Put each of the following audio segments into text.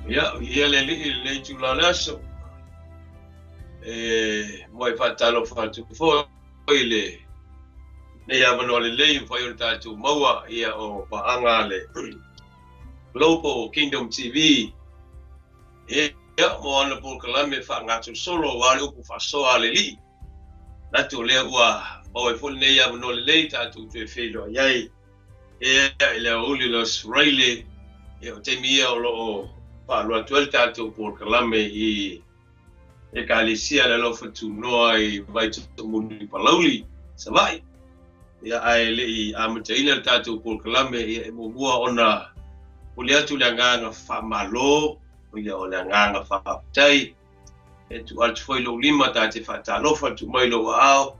Ia, viia le Alii i lenei itula o le aso. E muai faatalofa atu foi i lenei avanoa lelei ua mafai ona tatou maua ia o paaga a le Global Kingdom TV ia mo ana polokalame faagasolosolo aua le upu faasoa a le Alii. Manatu o lea ua maua ai foi lenei avanoa lelei tatou toe feiloai ai ia i le aoauli o le Aso Faraile, ia o taimi ia o lo o faaalu atu ai le tatou polokalame i Ekalesia Le Alofa Tunoa i Vaitoomuli Palauli, Savaii. Ia ae le i amataina le tatou polokalame, ia e muamua ona momoli atu le agaga faamalo, ia o le agaga faafetai. E tuu atu foi lou lima ta te faatalofa, tuu mai lou aao,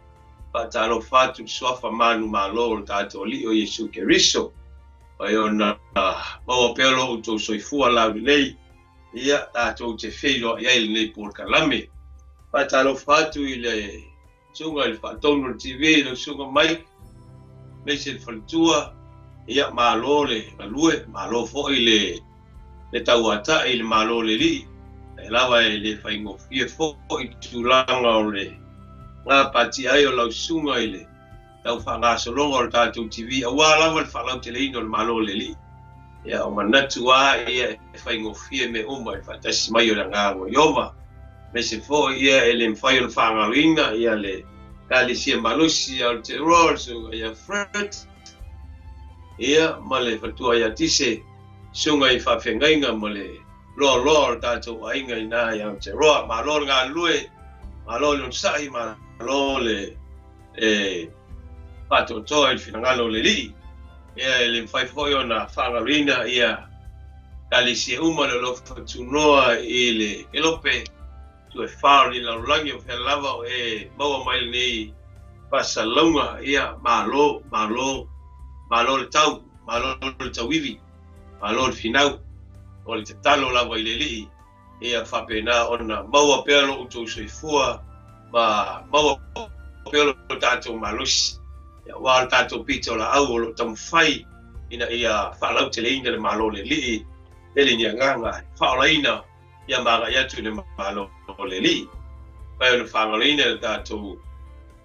faatalofa atu i le suafa manumalo o le tatou Alii o Iesu Keriso. Mai ona maua pea lo outou soifua laulelei, ia tatou te feiloai ai i lenei polokalame. Faatalofa atu i le Susuga i le Faatonu o le TV, lau Susuga Mike, aemaise le faletua, ia malo le galue, malo foi le le tauatai i le Malo o le Alii, e lava e le faigofie foi tulaga o le gapatia ai o lau susuga i le tau faagasologa o le tatou TV aua lava le faalauteleina o le Malo o le Alii. Ia, o manatu lava ia e faigofie mea uma i le faatasi mai o le Agaga o Ieova. Aemaise foi ia e le mafai ona faagaloina ia le Ekalesia malosi ia Aotearoa, le Susuga ia Fred, ia ma le faletua ia Tise, susuga i faafeagaiga ma le loaloa o le tatou aiga i ina i Aotearoa. Malo le galulue, malo le onosai, malo le faatoatoa i le finagalo o le Alii. Ia e le mafai foi ona faagaloina ia Ekalesia uma le alofa tunoa i le kelope itu e fa o lenei lalolagi o fea lava o e maua mai lenei faasalalauga. Ia malo, malo, malo le tau, malo le tauivi, malo le finau. O le tatalo lava i le Alii ia faapena ona maua pea lo outou soifua ma maua pea lo tatou malosi, aua le tatou pitolaau o lo o taumafai ina ia faalauteleina le Malo o le Alii, lele ni agaga e faaolaina ia ma agai atu i le Malo o le Alii. Mafai ona faagaloina le tatou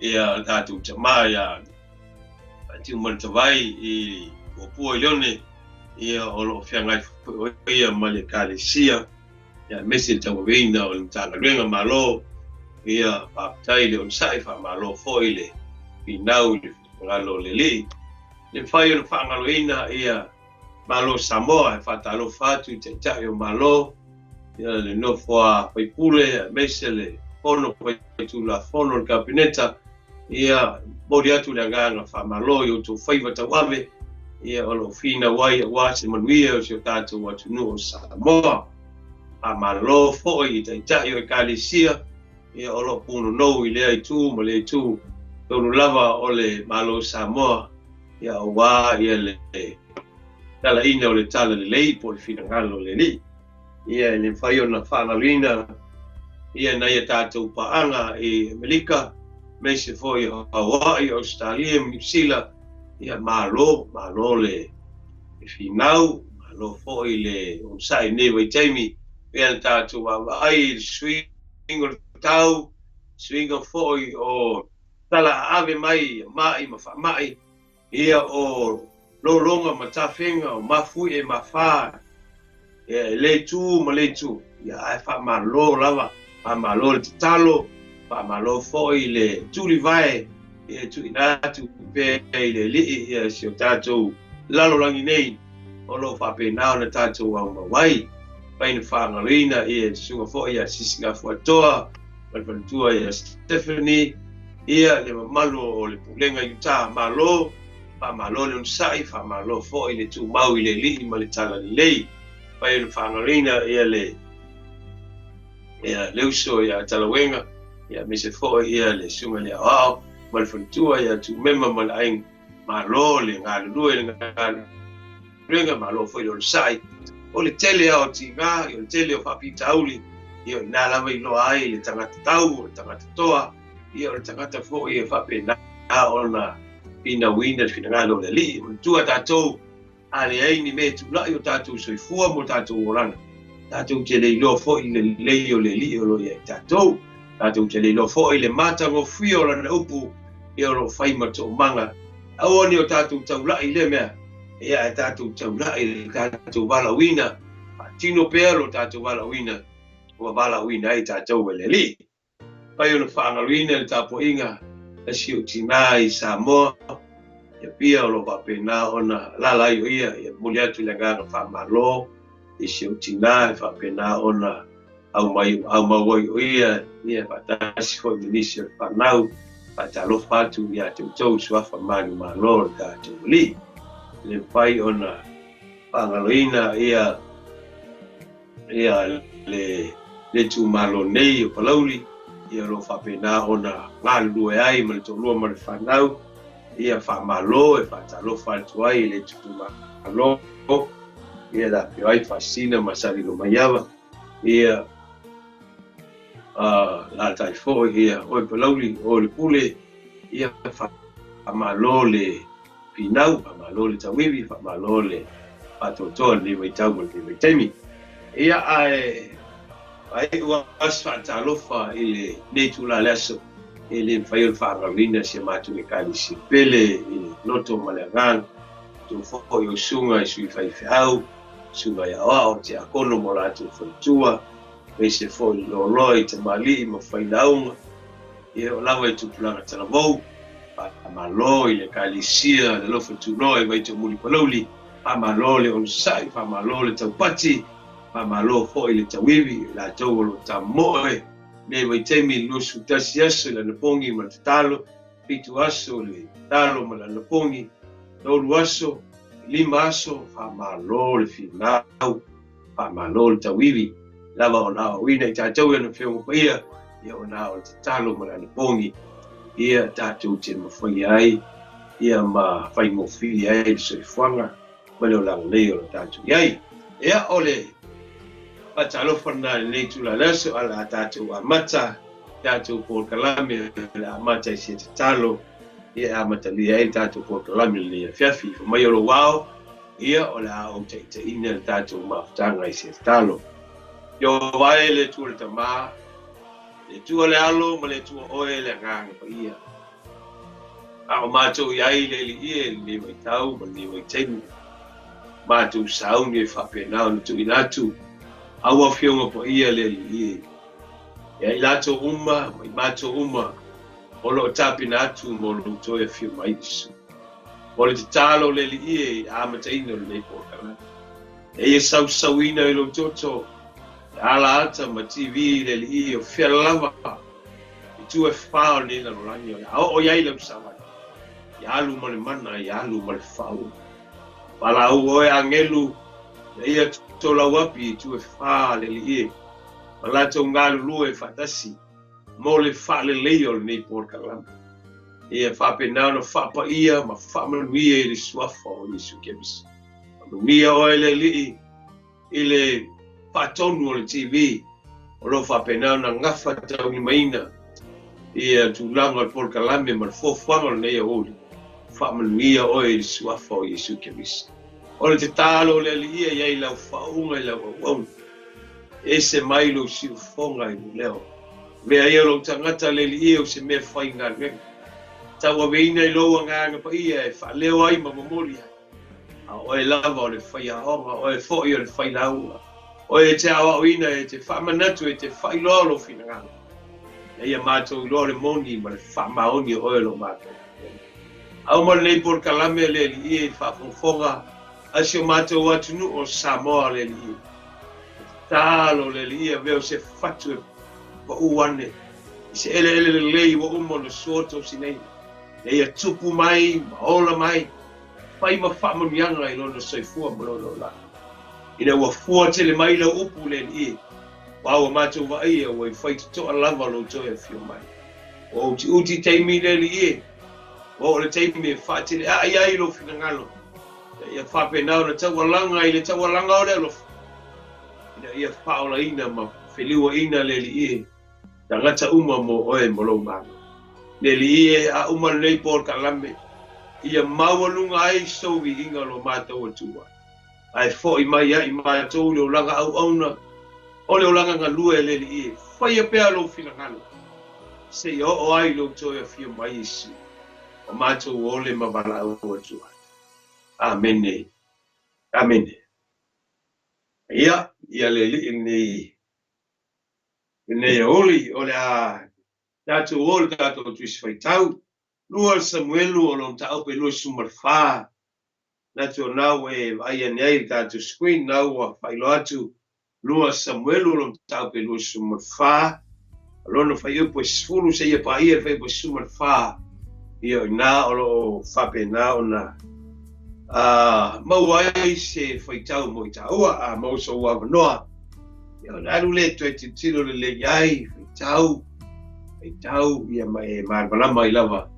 ia le tatou tama ia Tiumanutavai i Puapua i Leone, ia o lo o feagai foi o ia ma le Ekalesia, ia aemaise le tauaveina o le Matagaluega Malo, ia faafetai le onosai, faamalo foi le finau i le finagalo o le Alii. Le mafai ona faagaloina ia Malo Samoa, e faatalofa atu i Taitai o Malo, ia le nofo a faipule, aemaise le Fono Faitulafono le Kapeneta, ia momoli atu le agaga faamalo i outou faiva tauave, ia o lo o finau ai aua se manuia o si o tatou atunuu o Samoa. Faamalo foi i Taitai o Ekalesia, ia o lo o punonou i lea itu ma lea itu, tonu lava o le Malo o Samoa, ia aua ia le talaina o le talalelei po o le finagalo o le Alii. Ia e le mafai ona faagaloina ia nai a tatou paaga i Amerika, aemaise foi o Hawaii, Ausetalia ma Niu Sila, ia malo, malo le finau, malo foi le onosai i lenei vaitaimi, pei ona tatou vaavaai i le suiga o le tau, suiga foi o tala aave mai mai ma faamai, ia o lologa ma tafega o mafuie ma fa, ia e le itu ma le itu, ia ae faamalo lava, faamalo le tatalo, faamalo foi le tulivae, ia tuuina atu pea i le Alii ia si o tatou lalolagi nei, o lo o faapena ona tatou aumau ai. Mafai ona faagaloina ia le susuga foi ia Sisigafuatoa ma le faletua ia Stephanie, ia le mamalu o le Pulega i Utah. Malo, faamalo le onosai, faamalo foi le tumau i le Alii ma le talalelei. Mafai ona faagaloina ia le ia le uso ia Talauega, ia aemaise foi ia le susuga i le Aoao ma le faletua ia Tumema ma le aiga. Malo le galulue i le galuega, malo foi le onosai. O le tele lava o tiga, o le tele o faafitauli, ia o i ina lava i iloa ai le tagata tau, o le tagata toa, ia o le tagata foi e faapena ona finauina le finagalo o le Alii. Manatua tatou, a leai ni mea e tulai o tatou soifua ma o tatou olaga, Tatou te le iloa foi le lelei o le Alii o lo o ia i tatou. Tatou te le iloa foi le matagofie o lana upu ia o lo o fai ma toomaga. Aua ne i o tatou taulai i lea mea, ia ae tatou taulai i le tatou valaauina, faatino pea lo tatou valaauina ua valaauina ai tatou e le Alii. Mafai ona faagaloina le tapuaiga a si ou tina i Samoa, ia pia o lo o faapena ona alaala ai o ia, ia momoli atu le agaga faamalo i si ou tina e faapena ona aumau ai o ia, ia faatasi foi ma nisi o le fanau, faatalofa atu ia te outou suafa manumalo o le tatou Alii. E le mafai ona faagaloina ia le itumalo nei o Palauli, ia o lo o faapena ona galulue ai ma le toalua ma le fanau, ia faamalo e faatalofa atu ai i le itumalo, ia le afio ai Faasisina ma Salilomaiava, ia alaalatai foi ia oe Palauli, oe le pule, ia faamalo le finau, faamalo le tauivi, faamalo le faatoatoa i lenei vaitau ma lenei vaitaimi. Ia ae ua se faatalofa i lenei itula le aso, e le mafai ona faagaloina si a matou ekalesia pele i le loto ma le agaga, outou foi o susuga i sui faifeau, susuga i aoao, tiakono ma o latou faletua, aemaise foi le loaloa i tamalii ma failauga, ia o lava i tupulaga talavou, faamalo i le ekalesia le alofa tunoa i Vaitoomuli Palauli, faamalo le onosai, faamalo le taupati, faamalo foi le tauivi, i latou o lo o tamoe nei vaitaimi i le 21 aso i le anapogi ma le tatalo, 7 aso le tatalo ma le anapogi, 3 aso, 5 aso, faamalo le finau, faamalo le tauivi, lava ona aoaoina i tatou i ana feoga paia, ia ona o le tatalo ma le anapogi, ia tatou te mafaia ai, ia ma faigofie ai le soifuaga ma le olaga nei o lo tatou i ai. Ia o le faatalofa lena i lenei itula le aso, a o le a tatou amata tatou polokalame, o le a amata i se tatalo, ia e amatalia ai le tatou polokalame i lenei afiafi. Fai mai o lou ao, ia o le a ou taitaiina le tatou mafutaga i se tatalo. Ieova e le Atua le Tama, le Atua le Alo ma le Atua oe le Agaga Paia. A o matou i ai le Alii e i lenei vaitau ma lenei vaitaimi, matou sauni e faapena ona tuuina atu au Afioga Paia le Alii e. Ia i latou uma ma i matou uma o lo o tapena atu mo lou toe afio mai Iesu. O le tatalo le Alii e i le amataina o lenei polokalame. E ia sausauina i lou toto, e ala ata ma TV le Alii o fea lava i tu e whā o lenei lalolagi o le a oo i ai lau savali. Ia alu ma le mana, ia alu ma le whau. Valaau oe angelu, ia ia tolau api i tu e whā le Alii e. Ma latou galulue faatasi mo le faaleleia o lenei polokalame. Ia faapena ona faapaia ma faamanuia i le suafa o Iesu Keriso. Faamanuia oe le Alii i le faatonu o le TV o lo o faapena ona gafa taulimaina ia tulaga o le polokalame ma le fuafuaga o lenei aoauli. Faamanuia oe i le suafa o Iesu Keriso. O le tatalo o le Alii ia i ai lau faauuga i lau auauna. Ese mai lou siufofoga i lou leo. Mea ia lou tagata le Alii o se mea faigaluega. Tauaveina i lou agaga paia e faaleo ai ma momoli ai. A oe lava o le faiaoga, oe foi o le failauga. Oe e te aoaoina, e te faamanatu, e te faailoa o lou finagalo. Ina ia matou iloa le moni ma le faamaoni o oe o lo matou. Auma lenei polokalame le Alii e i le faafogafoga a si o matou atunuu o Samoa le Alii. Tatalo le Alii avea o se fatu e paʻū ane i se eleele lelei ua uma ona suotosinaina. Ina ia tupu mai ma ola mai, fai ma faamanuiaga i lona soifua ma lona olaga. Ina ua fua tele mai lau upu le Alii, aua ua matou vaaia ua i faitotoa lava lou toe afio mai. Ua utiuti taimi le Alii e, ua oo le taimi e faateleai ai lou finagalo, ina ia faapena ona taualaga i le taualaga o le alofa, ina ia faaolaina ma feliuaina le Alii e, tagata uma mo oe ma lou Malo. Le Alii e, a uma lenei polokalame, ia maualuga ai sou viiga o lo matou Atua, ae foi mai ai matou i le olaga auauna O le olaga galue e le Alii e, faia pea lou finagalo, seia oo ai lou toe afio mai Iesu, o matou ole ma valaau atu ai. Amene. Amene. Ia, ia le Alii lenei, lenei aoauli, o le a tatou o le tatou Tusi Faitau, 2 Samuelu o lona mataupu e 24, Manatu o na ua e vaai ane ai i le tatou screen, na ua faailoa atu 2 Samuelu o lona mataupu e 24, o lona fuaiupu e 10 seia paia le fuaiupu e 14, ia o i ina o lo o faapena ona maua ai se faitau mo i taua. A maua sou avanoa, ia ona alu lea toe tilotilo lelei ai, faitau, faitau, ia ma e malamalama ai lava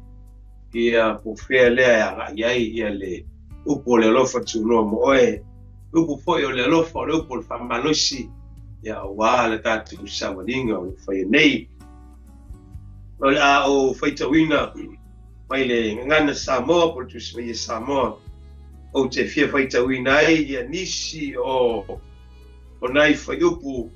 ia po fea lea e agai ai ia le upu o le alofa tunoa mo oe, le upu foi o le alofa, o le upu o le faamalosi, ia aua le tatou savaliga o lo o faia nei. O le a ou faitauina mai le Gagana Samoa po o le Tusi Paia Samoa, ou te fia faitauina ai ia nisi o o nai fuaiupu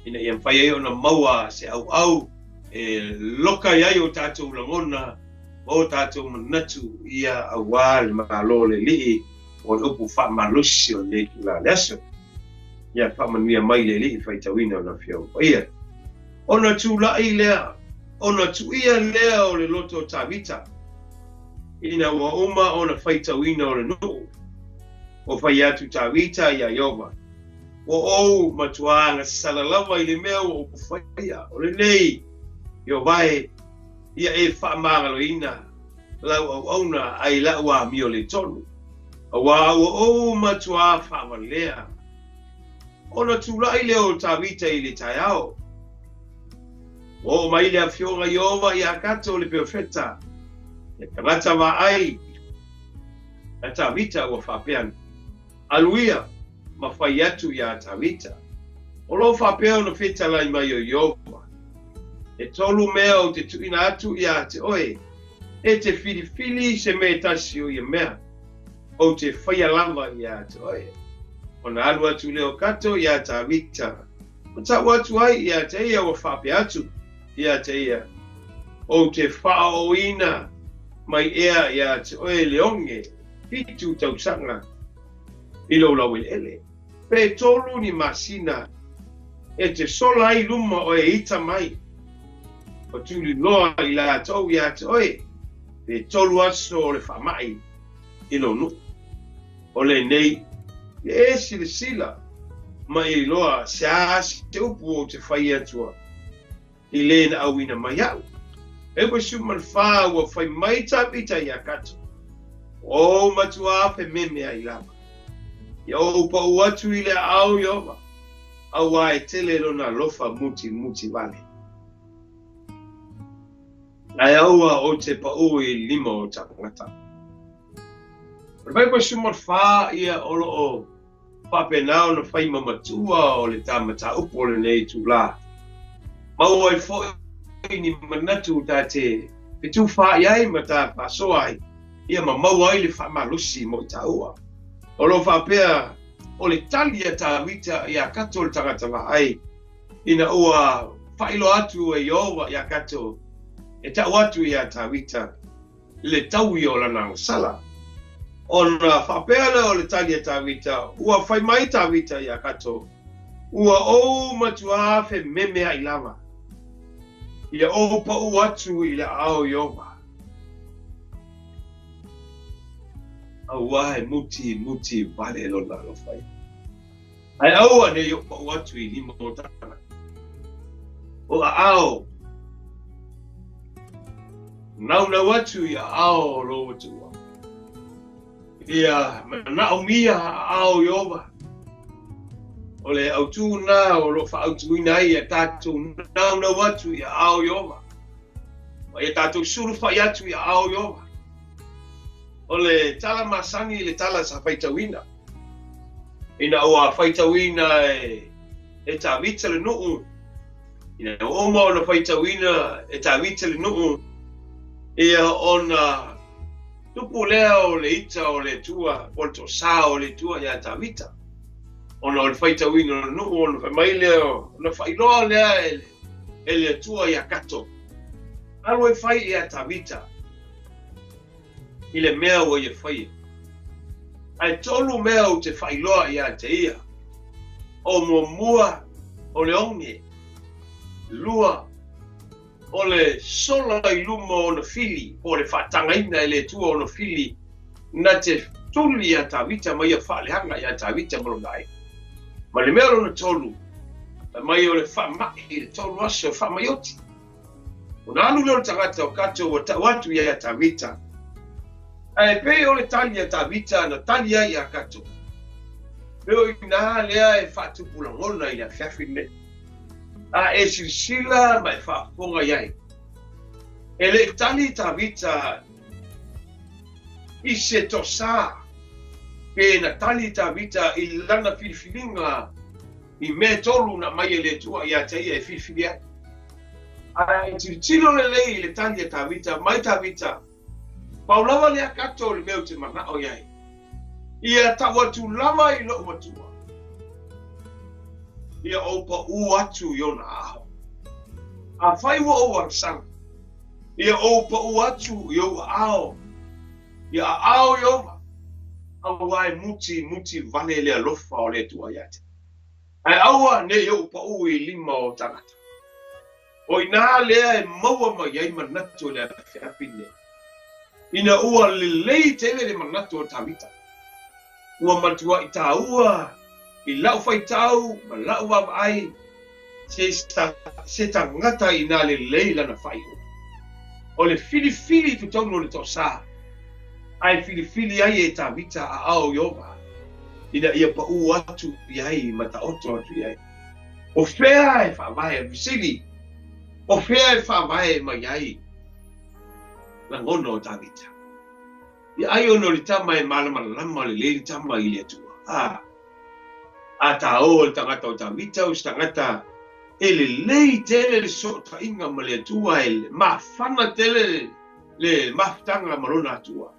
ina ia mafai ai ona maua se auau e loka i ai o tatou lagona ma o tatou manatu ia aua le Malo o le Alii o le upu faamalosi o lenei itula o le aso. Ia faamanuia mai le Alii faitauina o le Afioga Paia. Ona tulai lea, ona tuia lea o le loto o Tavita, ina ua uma ona faitauina o le nuu. Ua fai atu Tavita iā Ieova, Ua ou matuā agasala lava i le mea ua ou faia, o lenei, Ieova e, ia e faamagaloina lau auauna ai la'u amio le tonu, auā ua ou matuā faavalea. Ona tulai lea o Tavita i le taeao, ua oo mai le afioga Ieova iā Kato le perofeta, le tagata vaai a Tavita ua faapea, Alu ia ma fai atu iā Tavita, O lo o faapea ona fetalai mai o Ieova, E tolu mea ou te tuuina atu iā te oe, e te filifili se mea e tasi o ia mea, ou te faia lava iā te oe. Ona alu atu lea o Kato iā Tavita, ma tau atu ai iā te ia ua faapea atu iā te ia, Ou te whaaoina mai ea iā te oe le oge 7 tausaga i lou laueleele, pe 3 ni masina e te sola ai luma oe ita mai, o tuliloa i latou ia te oe, pe 3 aso o le faamai i lou nuu. O lenei, ia e silasila ma e iloa se a se upu ou te fai atua i le na auina mai a'u. E 24 ua fai mai Tavita iā Kato, Ua ou matuā fememeai lava. Ia ou pau atu i le aao Ieova, auā e tele lona alofa mutimuti vale. Ae aua ou te pau i lima o tagata. O le 24 ia o lo o faapena ona fai ma matua o le ta mataupu o lenei itulā. Maua ai foi ni manatu ta te fetufaai ai ma ta faasoa ai, ia ma maua ai le faamalosi mo i taua. O lo o faapea o le tali a Tavita iā Kato le tagata vaai, ina ua faailoa atu e Ieova iā Kato e tau atu iā Tavita, le taui o lana agasala. Ona faapea lea o le tali a Tavita, Ua fai mai Tavita iā Kato, Ua ou matuā fememeai lava, ia ou paʻu atu i le aao Ieova. Auā e muti muti vale lona alofa ia. Ae aua nei ou paʻu atu i lima o tagata. O aao naunau atu i aao o lou Atua. Ia manaomia aao Ieova. O le autū lena o lo o faaautuina ai ia tatou naunau atu i aao Ieova. Ma ia tatou sulufai atu i aao Ieova. O le tala masani le tala sa faitauina. Ina ua faitauina e Tavita le nuu, ina ua uma ona faitauina e Tavita le nuu, ia ona tupu lea o le ita o le Atua, o le toasā o le Atua iā Tavita. Ona o le faitauina o le nuu ona fai mai lea ona faailoa lea e le Atua ia Kato. Alu e fai ia Tavita i le mea ua ia faia. Ae tolu mea ou te faailoa ia te ia. O muamua o le oge. Lua o le sola i luma o ona fili, po o le faatagaina e le Atua ona fili, na te tuli ia Tavita ma ia faaleaga ia Tavita ma lona aiga. Ma le mea lona tolu, fai mai o le faamai i le tolu aso e faamaioti. Ona alu lea o le tagata o Kato ua tau atu ia Tavita. Ae pei o le tali a Tavita na tali ai ia Kato. Pei o ina lea e faatupu lagona i le afiafi lenei. A e silasila ma e faafofoga i ai. E le i tali Tavita i se tosa pe na tali Tavita i lana filifiliga i mea e tolu na aumai e le Atua ia te ia e filifili ai. Ae tilotilo lelei i le tali a Tavita, mai Tavita, pau lava lea kato o le mea ou te manao i ai. Ia tau atu lava i lou Atua. Ia ou paʻū atu i ona aao. Afai ua ou agasala, ia ou paʻū atu i ou aao, ia aao Ieova, aua e muti muti vale le alofa o le Atua ia te. Ae aua ne i ou paʻū i lima o tagata. O ina lea e maua mai ai manatu o le afiafi nei. Ina ua lelei tele le manatu o Tavita. Ua matuai taua i lau faitau ma lau vaavaai se tagata ina lelei lana faaiuga. O le filifili i totonu o le toasa, ae filifili ai e Tavita aao Ieova, ina ia paʻū atu i ai ma taoto atu i ai. O fea e faavae, fesili, o fea e faavae mai ai lagona o Tavita. Ia ai ona o le tama e malamalama lelei le tama i le Atua. A tāo le tagata o Tavita o se tagata e lelei tele le sootaiga ma le Atua, e mafana tele le mafutaga ma lona Atua.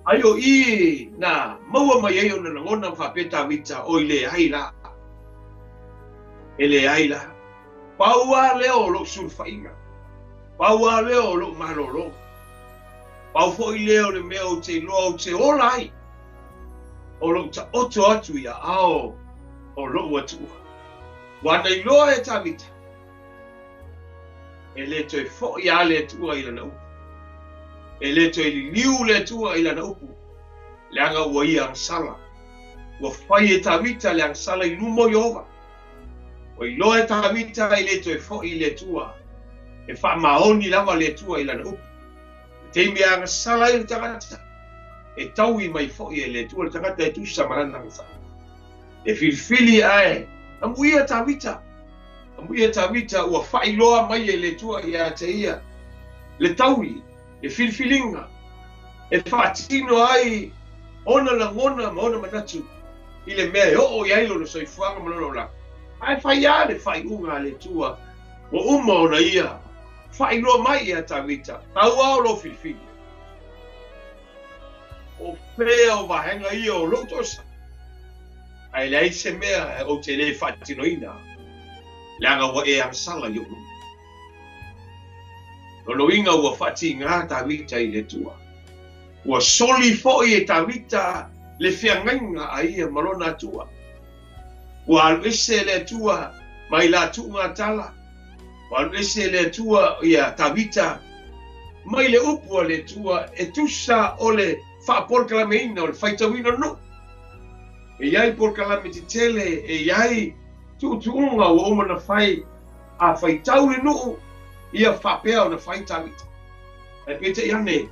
Ai o i na maua mai ai ona lagona faapea Tavita o i le ai la. E le ai la. Pau a lea o lou sulufaiga. Pau a lea o lou malologa. Pau foi lea o le mea ou te iloa ou te ola ai. O lou taoto atu i aao o lou Atua. Ua na iloa e Tavita. E le toe foi a le Atua i lana upu. E le toe liliu le Atua i lana upu. Leaga ua ia agasala. Ua fai e Tavita le agasala i luma o Ieova. Ua iloa e Tavita e le toe foi i le Atua. E faamaoni lava le Atua i lana upu. Le taimi e agasala ai le tagata, e taui mai foi e le Atua le tagata e tusa ma lana agasala. E filifili ae amuia Tavita. Amuia Tavita ua faailoa mai e le Atua ia te ia le taui, le filifiliga, e faatino ai ona lagona ma ona manatu i le mea e oo i ai lona soifuaga ma lona olaga. Ae fai lava le faaiuga a le Atua ua uma ona ia faailoa mai ia Tavita, tau lava o lou filifili. O fea o vaega ia o lou tosa. Ae leai se mea ou te le faatinoina, leaga ua e agasala i ou luma. Lona uiga ua faatiga Tavita i le Atua. Ua soli foi e Tavita le feagaiga a ia ma lona Atua. Ua alu ese le Atua mai la tuugatala. Ua alu ese le Atua ia Tavita mai le upu a le Atua e tusa o le faapolokalameina o le faitauina o le nuu. E i ai polokalame tetele, e i ai tuutuuga ua uma na fai a faitau le nuu, ia faapea ona fai Tavita. Ae peitai ane,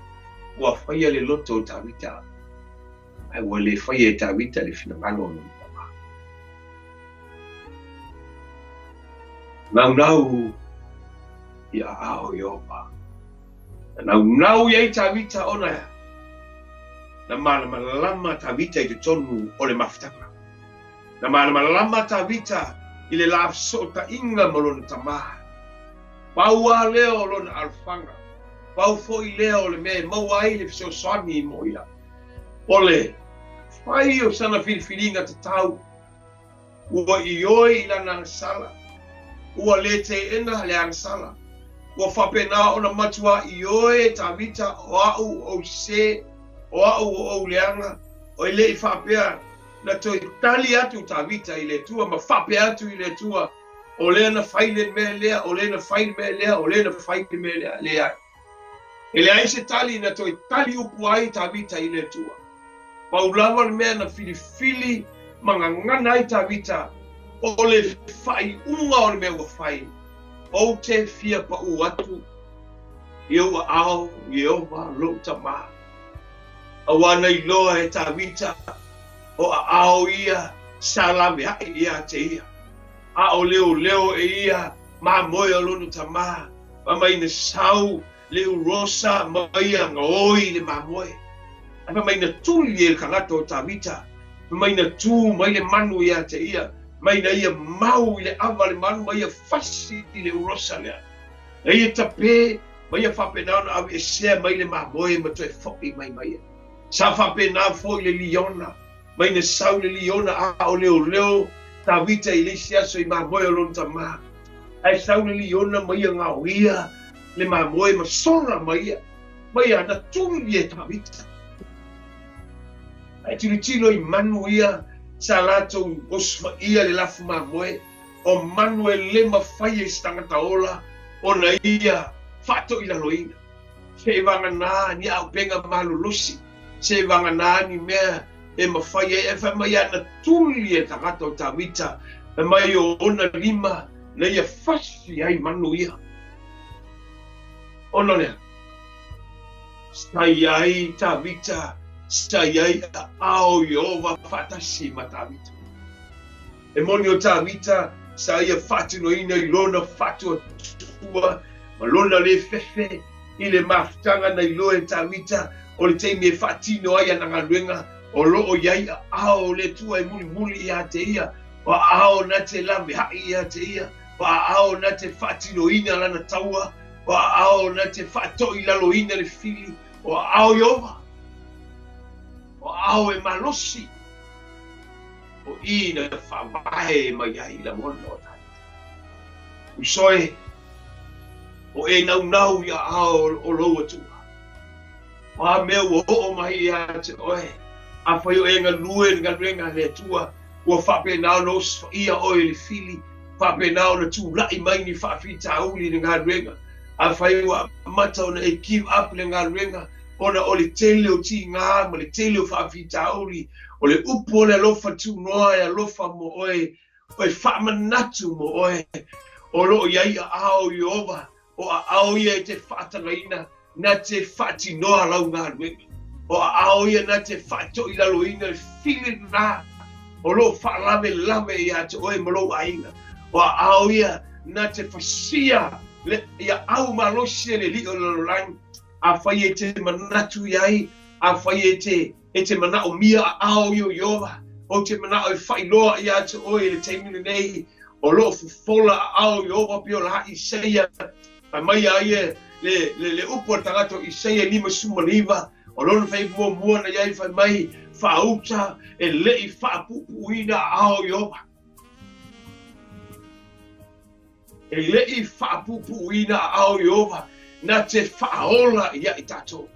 ua faia le loto o Tavita, ae ua le faia e Tavita le finagalo o lona tama. Naunau i aao Ieova. Na naunau i ai Tavita ona na malamalama Tavita i totonu o le mafutaga. Na malamalama Tavita i le lafesootaiga ma lona tama. Pau lava lea o lona alofaga. Pau foi lea o le mea e maua ai le fesoasoani mo ia. O le fai o sana filifiliga tatau. Ua ioe i lana agasala. Ua le teena le agasala. Ua faapena ona matuā ioe e Tavita, O au ua ou sesē, o au ua ou leaga, e le i faapea na toe tali atu Tavita i le Atua ma faapea atu i le Atua, O lea na fai le mea lea, o lea na fai le mea lea, o lea na fai le mea lea. Leai. E leai se tali na toe tali upu ai Tavita i le Atua. Pau lava le mea na filifili ma gagana ai Tavita, o le faaiuga o le mea ua fai, Ou te fia paʻū atu i ou aao, Ieova, lou Tamā. Auā na iloa e Tavita o aao ia sa laveaʻi iā te ia, a o leoleo e ia mamoe o lona tamā, ma mai na sau le urosa ma ia gaoi i le mamoe. Ae fai mai na tuli e le tagata o Tavita, fai mai na tū mai le manu iā te ia, mai na ia mau i le ava le manu ma ia fasi i le urosa lea. Na ia tapē ma ia faapena ona aveesea mai le mamoe ma toe foʻi mai ma ia. Sa faapena foi le liona, mai na sau le liona a o leoleo Tavita i le isi aso i mamoe o lona tamā. Ae sau le liona ma ia gaoia le mamoe ma sola ma ia, ma ia na tuli e Tavita. Ae tilotilo i manu ia sa latou osofaiia le lafu mamoe, o manu e le mafai e se tagata ola ona ia faatoilaloina. Seivaganā ni auupega malolosi, seivaganā ni mea e mafai ai, ae fai mai ana tuli e tagata o Tavita, fai mai o ona lima na ia fasi ai manu ia. Ona o lea, sa i ai Tavita, sa i ai aao Ieova faatasi ma Tavita. E moni o Tavita sa ia faatinoina i lona faatuatua ma lona le fefe i le mafutaga na iloa e Tavita o le taimi e faatino ai ana galuega o lo o i ai aao o le Atua e mulimuli iā te ia, o aao na te laveaʻi iā te ia, o aao na te faatinoina lana taua, o aao na te faatoilaloina le fili, o aao Ieova, o aao e malosi. O i na faavae mai ai lagona o tagata. Uso e, o e naunau i aao o lou Atua. O a mea ua oo mai ia te oe, afai o e galue i le galuega a le Atua, ua faapena ona osofaia oe i le fili, faapena ona tulaʻi mai ni faafitauli i le galuega. Afai ua amata ona e give up i le galuega, ona o le tele o tigā ma le tele o faafitauli, o le upu o le alofa tunoa e alofa mo oe, e faamanatu mo oe, o lo o i ai aao Ieova, o aao ia e te faatagaina na te faatinoa lau galuega, o aao ia na te faatoilaloina le fili lena o lo o faalavelave ia te oe ma lou aiga, o aao ia na te fasia le aau malosi e le Alii o le lalolagi. Afai e te manatu i ai, afai e te, e te manaʻomia aao ia o Ieova, ou te manaʻo e faailoa iā te oe i le taimi lenei, o lo o fofola aao Ieova pei o la Isaia, fai mai a ia le, le, le upu a le tagata o Isaia 59, o lona fai muamua na iai fai mai, faauta e leʻi faapuupuuina aao Ieova. E le i faapuupuuina aao Ieova na te faaola ia i tatou.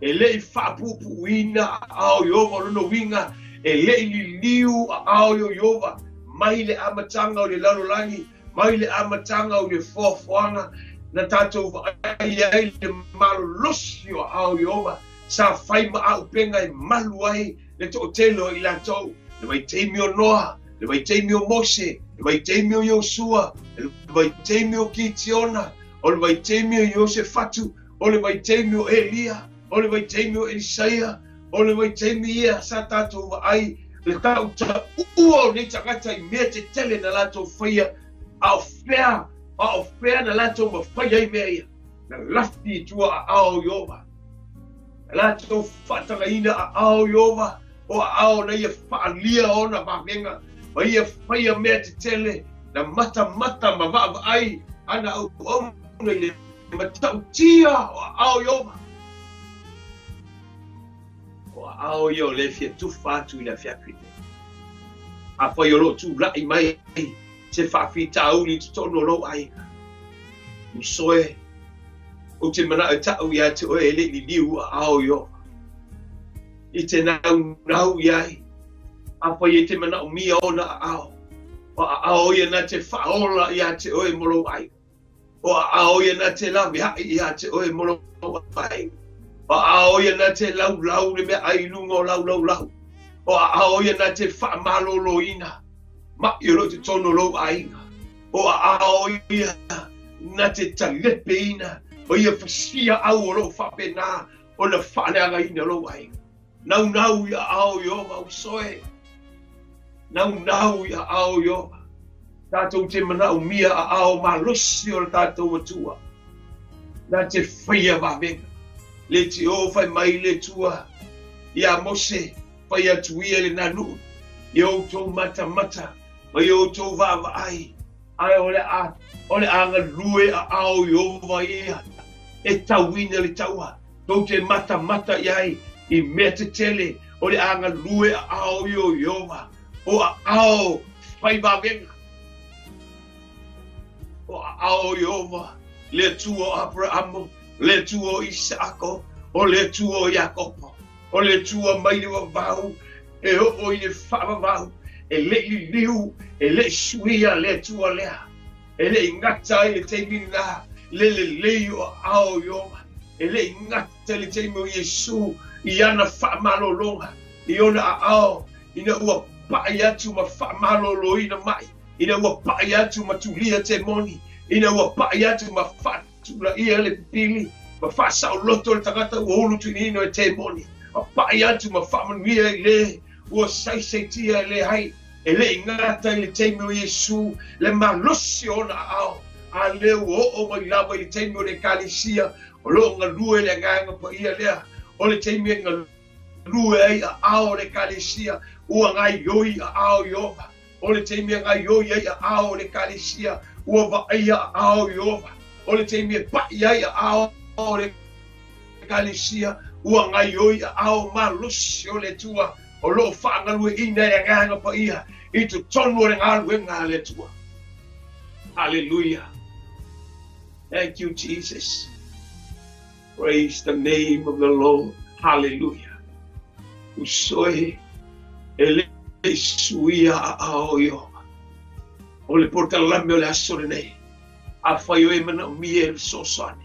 E le i faapuupuuina aao Ieova, o lona uiga, e le i liliu aao Ieova mai le amataga o le lalolagi, mai le amataga o le foafoaga na tatou vaai ai le malolosi o aao Ieova sa fai ma auupega e malu ai le toatele o i latou, le vaitaimi o Noa, le vaitaimi o Mose, le vaitaimi o Iosua, le vaitaimi o Kitiona, o le vaitaimi o Iosefatu, o le vaitaimi o Elia, o le vaitaimi o Elisaia, o le vaitaimi ia sa tatou vaai le tautaua o nei tagata i mea tetele na latou faia, a o fea, a o fea na latou mafai ai mea ia? Na lafi i tua aao o Ieova. Na latou faatagaina aao Ieova, o aao na ia faaalia ona vavega, ma ia faia mea tetele, na matamata ma vaavaai ana auauna i le matautia o aao Ieova. O aao ia o lea e fia tufa atu i le afiafi lenei. Afai o loo tula'i mai se faafitauli i totonu o lou aiga, uso e, ou te mana'o e ta'u iā te oe e le'i liliu aao Ieova. I te naunau i ai, afai e te manaʻomia ona aao, o aao ia na te faaola iā te oe mo lou aiga. O aao ia na te laveaʻi iā te oe mo lou aiga. O aao ia na te laulau le meaai i luga o lau laulau. O aao ia na te faamalōlōina maʻi o loo i totonu o lou aiga. O aao ia na te talepeina o ia fasia au o loo faapena ona faaleagaina lou aiga. Naunau i aao Ieova, uso e. Naunau i aao Ieova. Tatou te manaʻomia aao malosi o le tatou Atua. Na te faia vavega. Le te o fai mai le Atua iā Mose, fai atu ia i lenā nuu, i outou matamata ma i outou vaavaai, ae o le a, o le a galue aao Ieova ia e tauina le taua. Tou te matamata i ai i mea tetele o le a galue aao ia o Ieova, o aao fai vavega. O aao o Ieova, le Atua o Aperaamo, le Atua o Isaako, o le Atua o Iakopo, o le Atua mai le vavau e oo i le faavavau, e le'i liliu, e le'i suia le Atua lea. E le'i gata ai le taimi lenā le lelei o aao o Ieova. E le'i gata i le taimi o Iesū i ana faamalōlōga i ona aao ina ua paʻi atu ma faamalōlōina maʻi, ina ua paʻi atu ma tulia temoni, ina ua paʻi atu ma faatulaʻia le pipili, ma faasaoloto le tagata ua ulutuiina e temoni, ma paʻi atu ma faamanuia i le ua saisaitia e leai. E le'i gata i le taimi o Iesū le malosi o ona aao, a lea ua oo mai lava i le taimi o le Ekalesia o loo galue le Agaga Paia lea. O le taimi e galue ai aao o le Ekalesia, ua gaioi aao Ieova. O le taimi e gaioi ai aao o le Ekalesia, ua vaaia aao Ieova. O le taimi e paʻi ai aao o le Ekalesia, ua gaioi aao malosi o le Atua o loo faagalueʻina e le Agaga Paia i totonu o le galuega a le Atua. Hallelujah. Thank you, Jesus. Praise the name of the Lord. Hallelujah. Uso e, e le'i suia aao Ieova. O le polokalame o le aso lenei, afai o e manaʻomia e fesoasoani,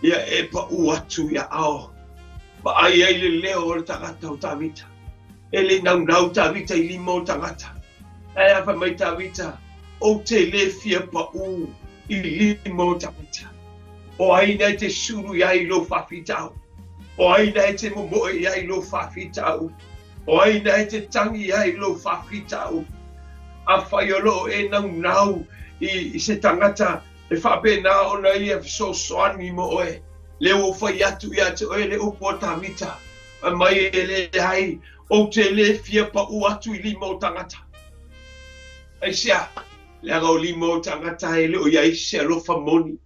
ia e paʻū atu i aao, vaai ai le leo o le tagata o Tavita. E le'i naunau Tavita i lima o tagata. Ae a fai mai Tavita, Ou te lē fia paʻū i lima o tagata. O ai na e te sulu i ai i lou faafitauli? O ai na e te momoe i ai i lou faafitauli? O ai na e te tagi i ai i lou faafitauli? Afai o loo e naunau i se tagata e faapena ona ia fesoasoani mo oe, lea ua ou fai atu iā te oe le upu a Tavita, fai mai e leai, ou te lē fia paʻū atu i lima o tagata. Aisea? Leaga o lima o tagata e le o i ai se alofa moni,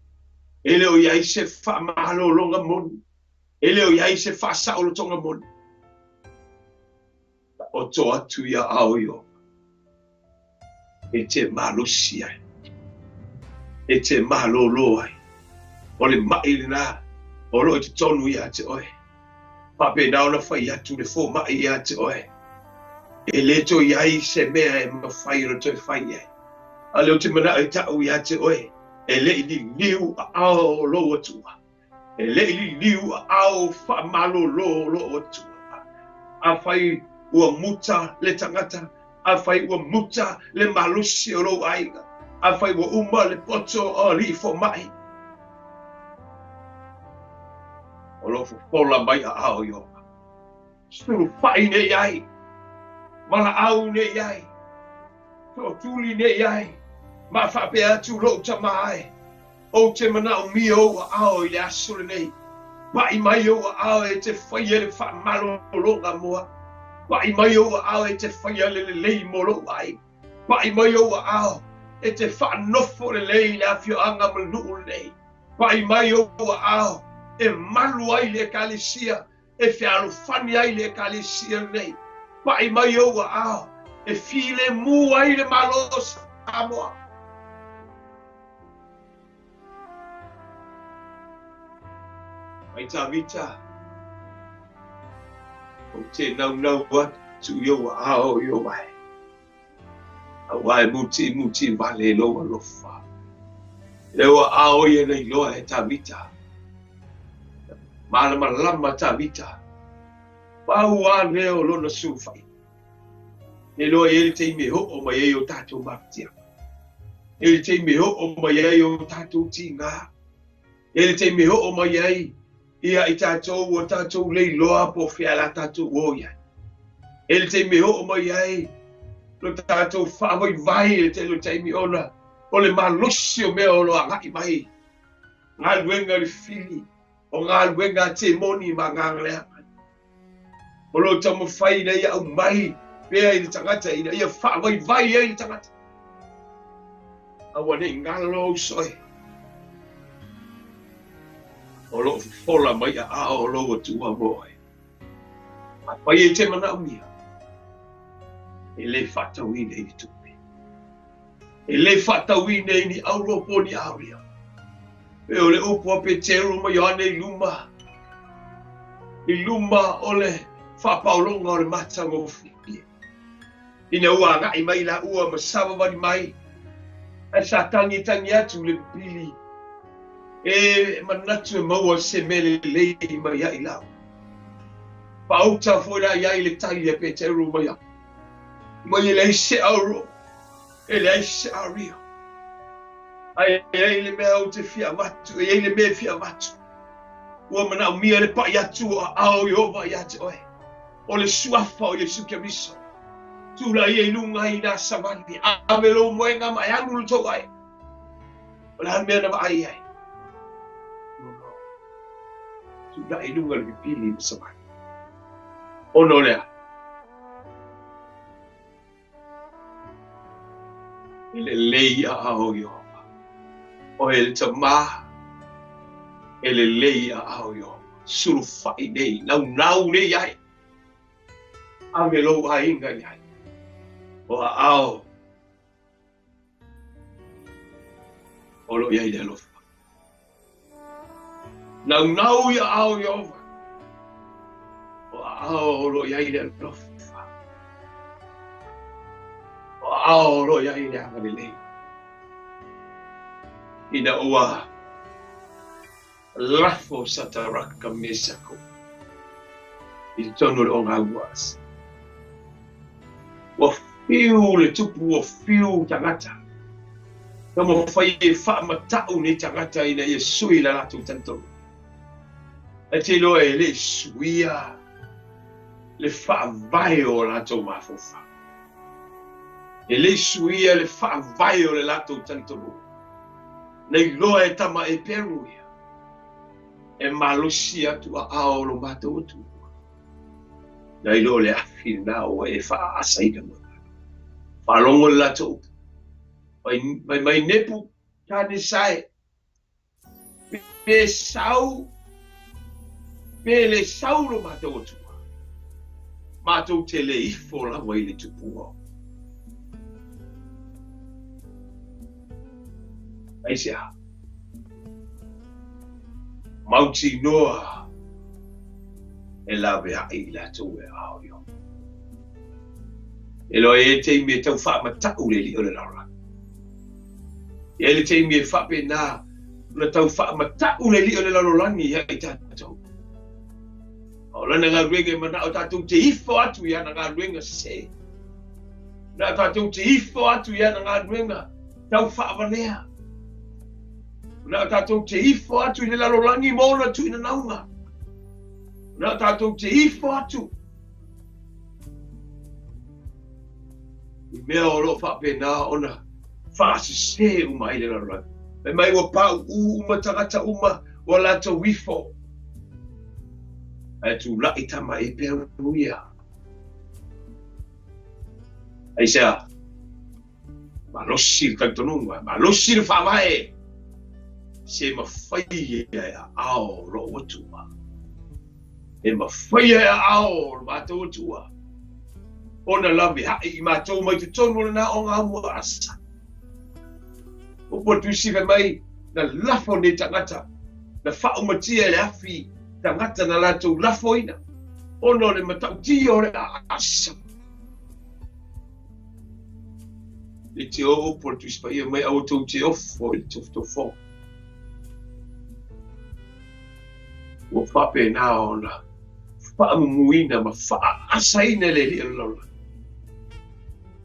e le o i ai se faamalōlōga moni, e le o i ai se faasaolotoga moni. Taoto atu i aao Ieova e te malosi ai, e te malōlō ai. O le maʻi lenā o loo i totonu iā te oe. Faapena ona fai atu le fomaʻi iā te oe, e lē toe i ai se mea e mafai ona toe fai i ai. A o lea ou te manaʻo e taʻu iā te oe, e leʻi liliu aao o lou Atua, e leʻi liliu aao faamalōlō o lou Atua. Afai ua muta le tagata, afai ua muta le malosi o lou aiga, afai ua uma le poto o alii fomaʻi, o loo fofola mai aao Ieova. Sulufaʻi nei ai, valaau nei ai, tootuli nei ai, ma faapea atu lou tama ae, Ou te manaʻomia ou aao i le aso lenei. Paʻi mai ou aao e te faia le faamalōlōga mo aʻu. Paʻi mai ou aao e te faia le lelei mo loʻu aiga. Paʻi mai ou aao e te faanofo lelei i le afioaga ma le nuu lenei. Paʻi mai ou aao e malu ai le Ekalesia, e fealofani ai le Ekalesia lenei. Paʻi mai ou aao. E filemu ai le Malo o Samoa. Mai Tavita, ou te naunau atu i ou aao i ou ae. Aua e mutimuti vale lou alofa. Le ua aao ia na iloa e Tavita. Malamalama Tavita. Pau a lea o lona sulufai. E iloa i ai le taimi e oo mai ai o tatou mafatiaga. E i ai le taimi e oo mai ai o tatou tiga. E i ai le taimi e oo mai ai ia i tatou ua tatou le iloa po o fea la tatou o i ai. E i ai le taimi e oo mai ai lo tatou faavaivai i le tele o taimi ona o le malosi o mea o lo agai mai. Galuega le fili o galuega a temoni ma agaga leaga. O lo o taumafai ina ia aumai pea i le tagata ina ia faavaivai ai le tagata. Aua ne i galo uso e. O lo o fofola mai aao o lou Atua mo oe. Afai e te manaomia, e le faatauina i ni tupe. E le faatauina i ni auro po o ni auria. E o le upu a Peteru ma Ioane i luma, i luma o le faapaologa o le matagofie. Ina ua agai mai laua ma savavali mai, ae sa tagitagi atu le pili e manatu e maua se mea lelei mai ai laua. Faauta foi la i ai le tali a Peteru ma Ioane, mai e leai se auro, e leai se auria. Ae e ai le mea ou te fia avatu, e i ai le mea e fia avatu. Ua manaomia le pai atu o aao o Ieova ia te oe, o le suafa o Iesu Keriso. Tulai ia i luga i nā savali, ave lou moega ma e alu lo tou ai. O le a le mea na vaai ai? No, no. Tulai i luga le pipili ma savali. Ona o le a? E lelei aao o Ieova. Oe le tamā, e lelei aao o Ieova. Sulufai nei, naunau nei ai. Ave lou aiga i ai. O aao o lo o i ai le alofa. Naunau i aao o Ieova. O aao o lo o i ai le alofa. O aao o lo o i ai le agalelei. Ina ua lafo Sataraka Mesako i totonu o le ogaumu. Ua fiu le tupu, ua fiu tagata. Taumafai e faamatau nei tagata ina ia sui la latou talitonuga. Ae te iloa e le suia le faavae o latou mafaufau. E le suia le faavae o le latou talitonuga. Na iloa e tama Eperu ia, e malosi atu aao o lo matou Atua. Na iloa le afi lena ua e faaasaina mai. Faalogo le latou upu. Fai mai Nepu, Kanesae, pe sau, pe le sau lo matou Atua, matou te le ifo lava i le tupua. Aisea? Mautinoa e laveai i latou e aao Ieova. E iloa e i ai le taimi e tau faamatau le alii o le lalolagi. E i ai le taimi e faapena ona tau faamatau le alii o le lalolagi ia i tatou. A o lana galuega e manao tatou te ifo atu i ana galuega sese. Manao tatou te ifo atu i ana galuega tau faavalea. Manao tatou te ifo atu i le lalolagi ma ona tuuinanauga. Manao tatou te ifo atu i mea o lo o faapena ona faasese uma ai le lalolagi. Fai mai ua pauu uma tagata uma ua latou ifo. Ae tulai tama Eperu ia. Aisea? Malosi le talitonuga, malosi le faavae, se mafai e aao lou Atua. E mafai e aao lo matou Atua. Ona laveai i matou mai totonu o lena ogaumu aasa. Upu o le Tusi fai mai, na lafo nei tagata, na faaumatia e le afi tagata na latou lafoina, ona o le matautia o le aasa. Le te o upu o le Tusi Paia mai, aua tou te ofo i le tofotofoga. Ua faapena ona faamumuina ma faaasaina e le Alii o le lalolagi.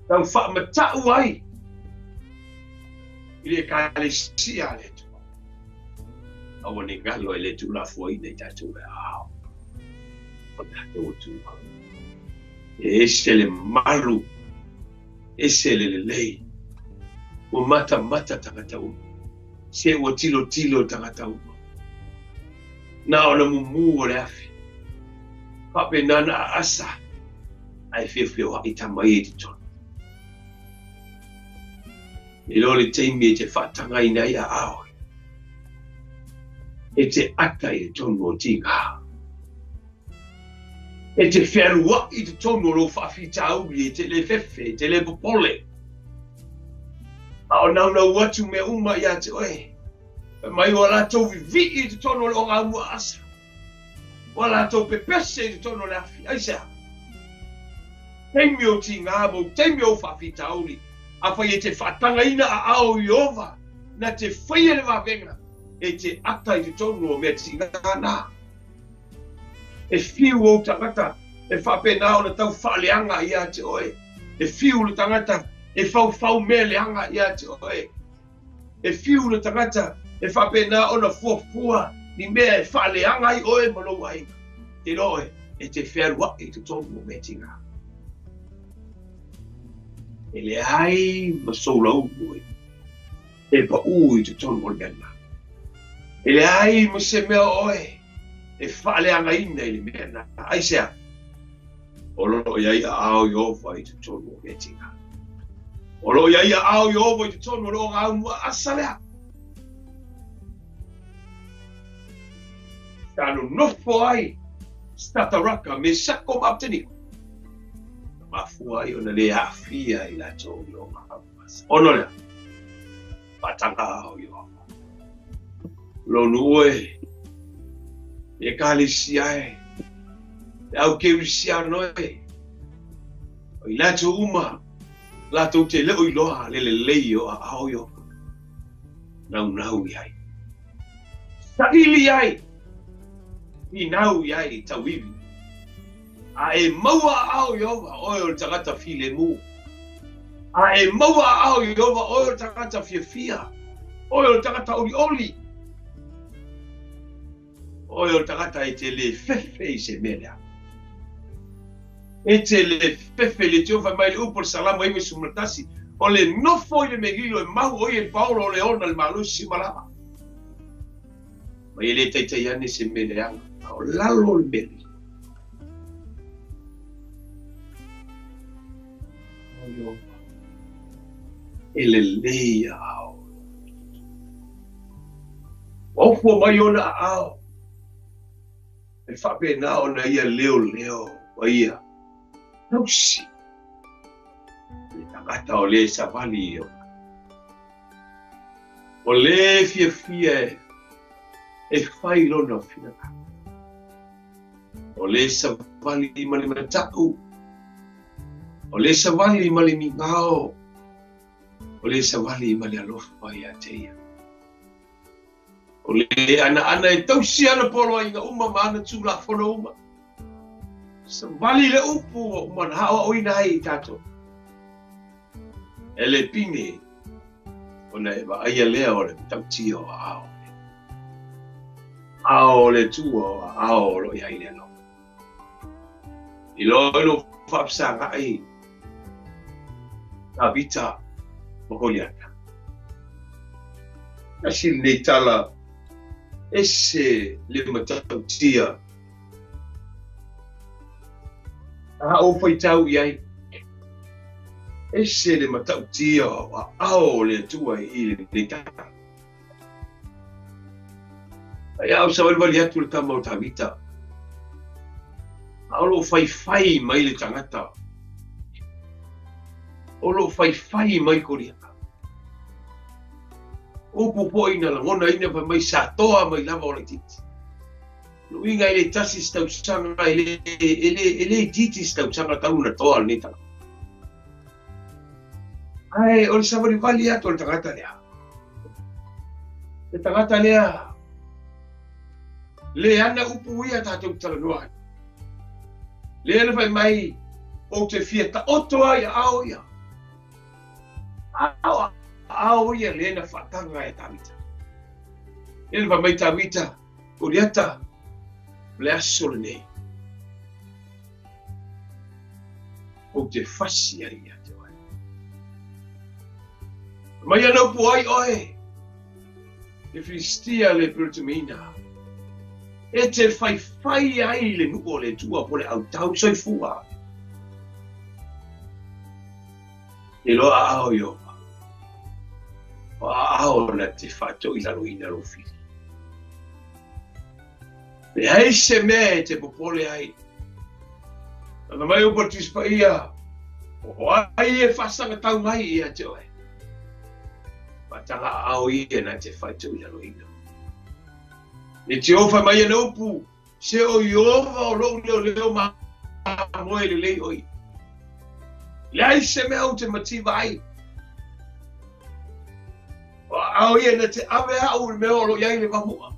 Tau faamatau ai i le Ekalesia a le Atua. Aua ne i galo e le tuulafoaiina i tatou e aao o tatou Atua. E ese le malu, ese le lelei. Ua matamata tagata uma. Se ua tilotilo tagata uma. Na ona mumu o le afi. Faapena na aasa ae feofeoai tama ia i totonu. E loa le taimi e te faatagaina ai aao e te ata i totonu o tiga. E te fealuai i totonu o lou faafitauli, e te le fefe, e te le popole. A o naunau atu mea uma ia te oe. Fai mai ua latou vivii i totonu o le ogaumu aasa. Ua latou pepese i totonu o le afi. Aisea? Taimi o tiga ma taimi o faafitauli. Afai e te faatagaina aao i Ieova, na te faia le vavega, e te ata i totonu o mea tiga na. E fiu ou tagata e faapena ona tau faaleaga ia te oe. E fiu le tagata e faufau mea leaga ia te oe. E fiu le tagata e faapena ona fuafua ni mea e faaleaga ai oe ma lou aiga. Te iloa oe, e te fealuai i totonu o mea tiga. E leai ma soulaulu e pau i totonu o le mea lena. E leai ma se mea o oe e faaleagaina i le mea lena. Aisea? O lo o i ai aao Ieova i totonu o mea tiga. O lo o i ai aao Ieova i totonu o le ogaumu aasa lea. Sa nonofo ai Sataraka, Mesako ma Apeteniko. Na mafua ai ona le aafia i latou i le ogaumu aasa. Ona o lea, faataga aao Ieova. Lou nuu e, Ekalesia e, le au kerisiano e, o i latou uma, latou te le o iloa le lelei o aao Ieova. Naunau i ai. Saili ai, finau i ai tauivi. A e maua aao Ieova, oe o le tagata filemu. A e maua aao Ieova, oe o le tagata fiafia. Oe o le tagata olioli. Oe o le tagata e te le fefe i se mea lea. E te le fefe le te fai mai le upu o le Salamo 91. O le nofo i le melilo e mau o ia i paolo o le ona le malosi ma lava. Ma e le taitai ane se mea leaga. A o lalo le melilo. O Ieova. E lelei aao. Ua ofo mai ona aao. E faapena ona ia leo leo ma ia tausi. Le tagata o le savali i ona. O le fiafia e fai lona finagalo. O le savali ma le matau. O le savali ma le migao. O le savali ma le alofa ia te ia. O le anaana e tausi ana poloaiga uma ma ana tulafono uma. Savali le upu ua uma na aoaoina ai i tatou. E le pine ona e vaaia lea o le matautia o aao. Aao o le Atua o aao o lo o i ai le alofa. I loa i lou faafesagai Tavita ma Koliata. Tasi lenei tala ese le matautia. A ou faitau i ai, ese le matautia o aao o le Atua i lenei tala. Ai au savalivali atu le tama o Tavita. A o loo faifai mai le tagata. O lo o faifai mai Koliata. Upu foi na lagonaina fai mai sa toa mai lava o laitiiti. O lona uiga e le tasi se tausaga, e le, e le, e le itiiti se tausaga talu na toa lenei tagata. Ae o le savalivali atu o le tagata lea. Le tagata lea, le ana upu ia tatou te talanoa ai. Lea na fai mai, ou te fia taoto ai i aao ia. A o aao ia lea na faataga e Tavita. Lea na fai mai Tavita, Koliata, o le aso lenei. Ou te fasi ai ia te oe. Mai ana upu ai oe, le Filistia le Peretimiina, e te faifai ai le nuu o le Atua po le autau soifua. E loa aao Ieova, o aao na te faatoilaloina lou fili. Leai se mea e te popole ai. Lana mai upu a le Tusi Paia, o ai e faasagatau mai ia te oe? Faataga aao ia na te faatoilaloina. E te ofa mai ana upu, se o Ieova o lou leoleo mamoe lelei oi. Leai se mea ou te mativa ai. O aao ia na te ave au i le mea o lo o i ai le vamu'a.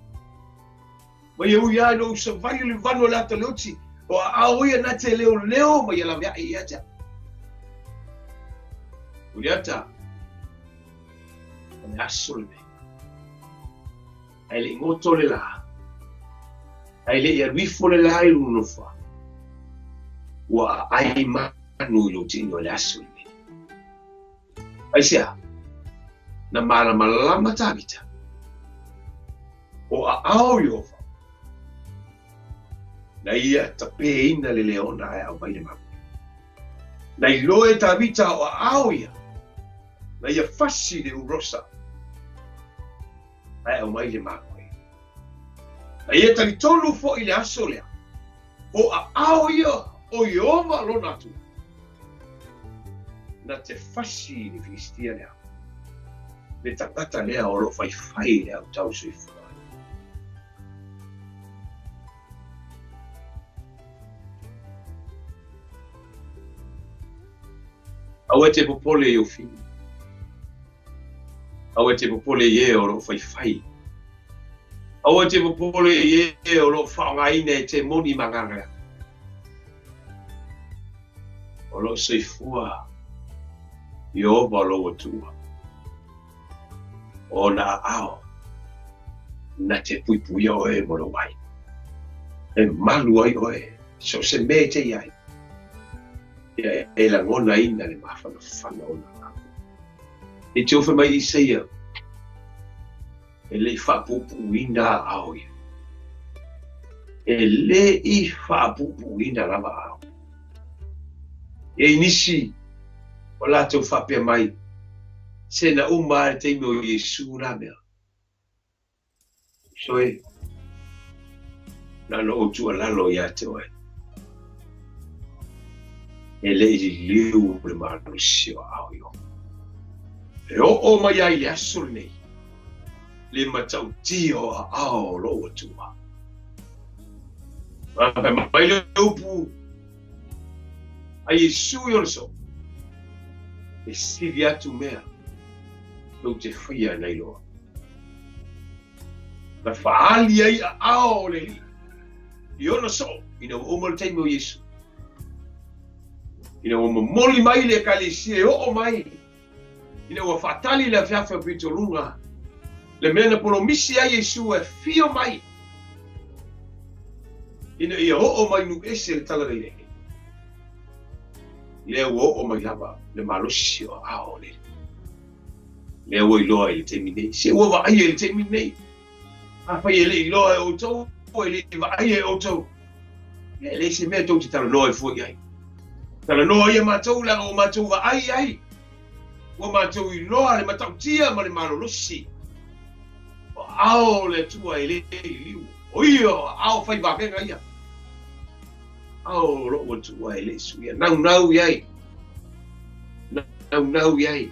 Ma ia ui lava ina ou savali le vanu o le ata o le oti, o aao ia na te leoleo ma ia laveai ia te au. Goliata, o le aso lenei. Ae le i goto le lā, ae le i alu ifo le lā i lona nofoaga, ua aai manu i lou tino i le aso lenei. Aisea? Na malamalama Tavita, o aao Ieova, na ia tapeina le leona ae aumai le mamoe. Na iloa e Tavita o aao ia, na ia fasi le urosa ae aumai le mamoe. Na ia talitonu foi i le aso lea, o aao ia o Ieova lona Atua, na te fasi i le Filistia lea, le tagata lea o lo o faifai i le autau soifua. Aua e te popole i ou fili. Aua e te popole i e o lo o faifai. Aua e te popole i e o lo o faaaogaina e te moni ma agaga. O lo o soifua Ieova lou Atua. O ona aao na te puipuia oe mo lou ai. E malu ai oe, so o se mea e te i ai. Ia e lagonaina le mafanafana o ona aao. E te ofe mai Isaia, e le i faapuupuuina aao ia. E le i faapuupuuina lava aao. E i nisi o latou faapea mai, Se na uma lava le taimi o Iesu la mea. Soe, na ona ou tuualalo ia te oe, e le i liliu le malosi o aao Ieova. E oo mai ai i le aso lenei, le matautia o aao o lou Atua. Fai mai le upu a Iesu i ona soo, e sili atu mea tou te faia nai loa. Na faaali ai aao o le Alii i ona soo ina ua uma le taimi o Iesu. Ina ua momoli mai le Ekalesia e oo mai ina ua faatali le afeafe o pitoluga, le mea na polomisi ai Iesu e afio mai ina ia oo mai nuu ese le talalelei. Lea ua oo mai lava le malosi o aao o le Alii. Lea ua iloa i le taimi nei. Se ua vaaia i le taimi nei. Afai e le i iloa e outou, e le i vaaia e outou, ia e leai se mea tou te talanoa ai fua i ai. Talanoa ia matou leaga ua matou vaai i ai, ua matou iloa le matautia ma le malolosi. O aao o le Atua e le liliu, o ia o aao fai vavega ia. Aao o lou Atua e le i suia, naunau i ai. Naunau i ai.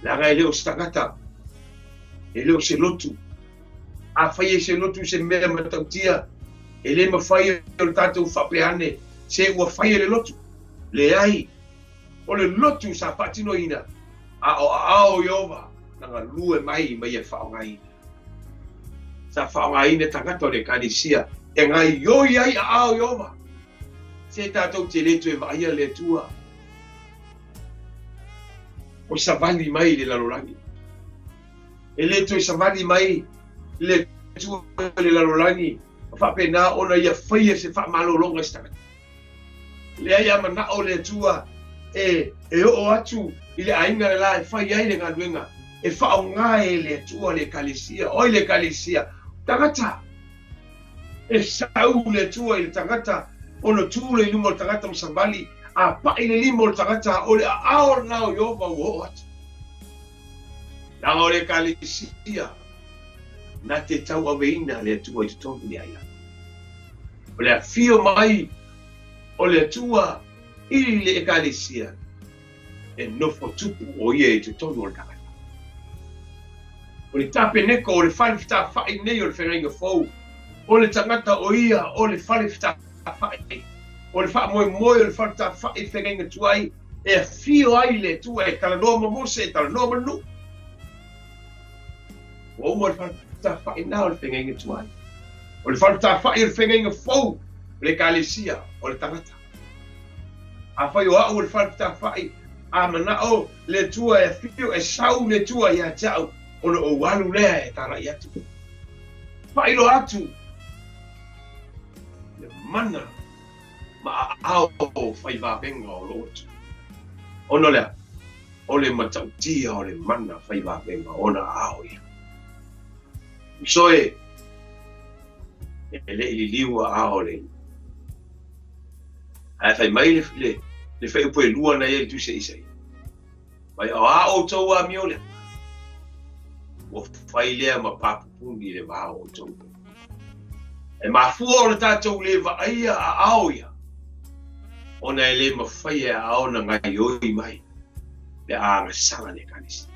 Leaga e le o se tagata, e le o se lotu. Afai e se lotu se mea matautia, e le mafai e o tatou faapea ane, se ua fai e le lotu. Leai, o le lotu sa faatinoina, a o aao o Ieova na galue mai ma ia faaaogaina. Sa faaaogaina tagata o le Ekalesia e gaoioi ai aao o Ieova. Se tatou te le toe vaaia le Atua o savali mai le lalolagi. E le toe savali mai le Atua i le lalolagi, ma faapena ona ia faia se faamalologa i se tagata. Leai, a manao le Atua e oo atu i le aiga le la e fai ai le galuega, e faaaoga e le Atua le Ekalesia, oi le Ekalesia, tagata. E sau le Atua i le tagata, ona tu lea i luma o le tagata ma savali, a pai le lima o le tagata, o le aao lena o Ieova ua oo atu. Leaga o le Ekalesia na te tauaveina le Atua i totonu ia ia. O le afio mai o le Atua i le Ekalesia, e nofo tupu o ia i totonu o le tagata. O le tapeneko o le fale fetafai nei o le feagaiga fou, o le tagata o ia o le fale fetafai, o le faamoemoe o le fale fetafai i le feagaiga tuai, e afio ai le Atua e talanoa ma Mose, e talanoa ma nuu. Ua uma le fale fetafai na o le feagaiga tuai. O le fale fetafai o le feagaiga fou, o le Ekalesia, o le tagata. Afai o au o le fale fetafai, a manao le Atua e afio, e sau le Atua ia te au, ona ou alu lea e talai atu. Faailoa atu le mana ma aao fai vavega o lou Atua. Ona o lea, o le matautia o le mana fai vavega ona aao ia. Uso e, e le i liliu aao o le Ae fai mai le fuaiupu e lua na ia i le tusi a Isaia. Mai o a outou amio lea, ua fai lea ma papupuni i le va o outou. E mafua ona tatou le vaaia aao ia, ona e le mafai e aao na gaoioi mai pe a agasala le Ekalesia.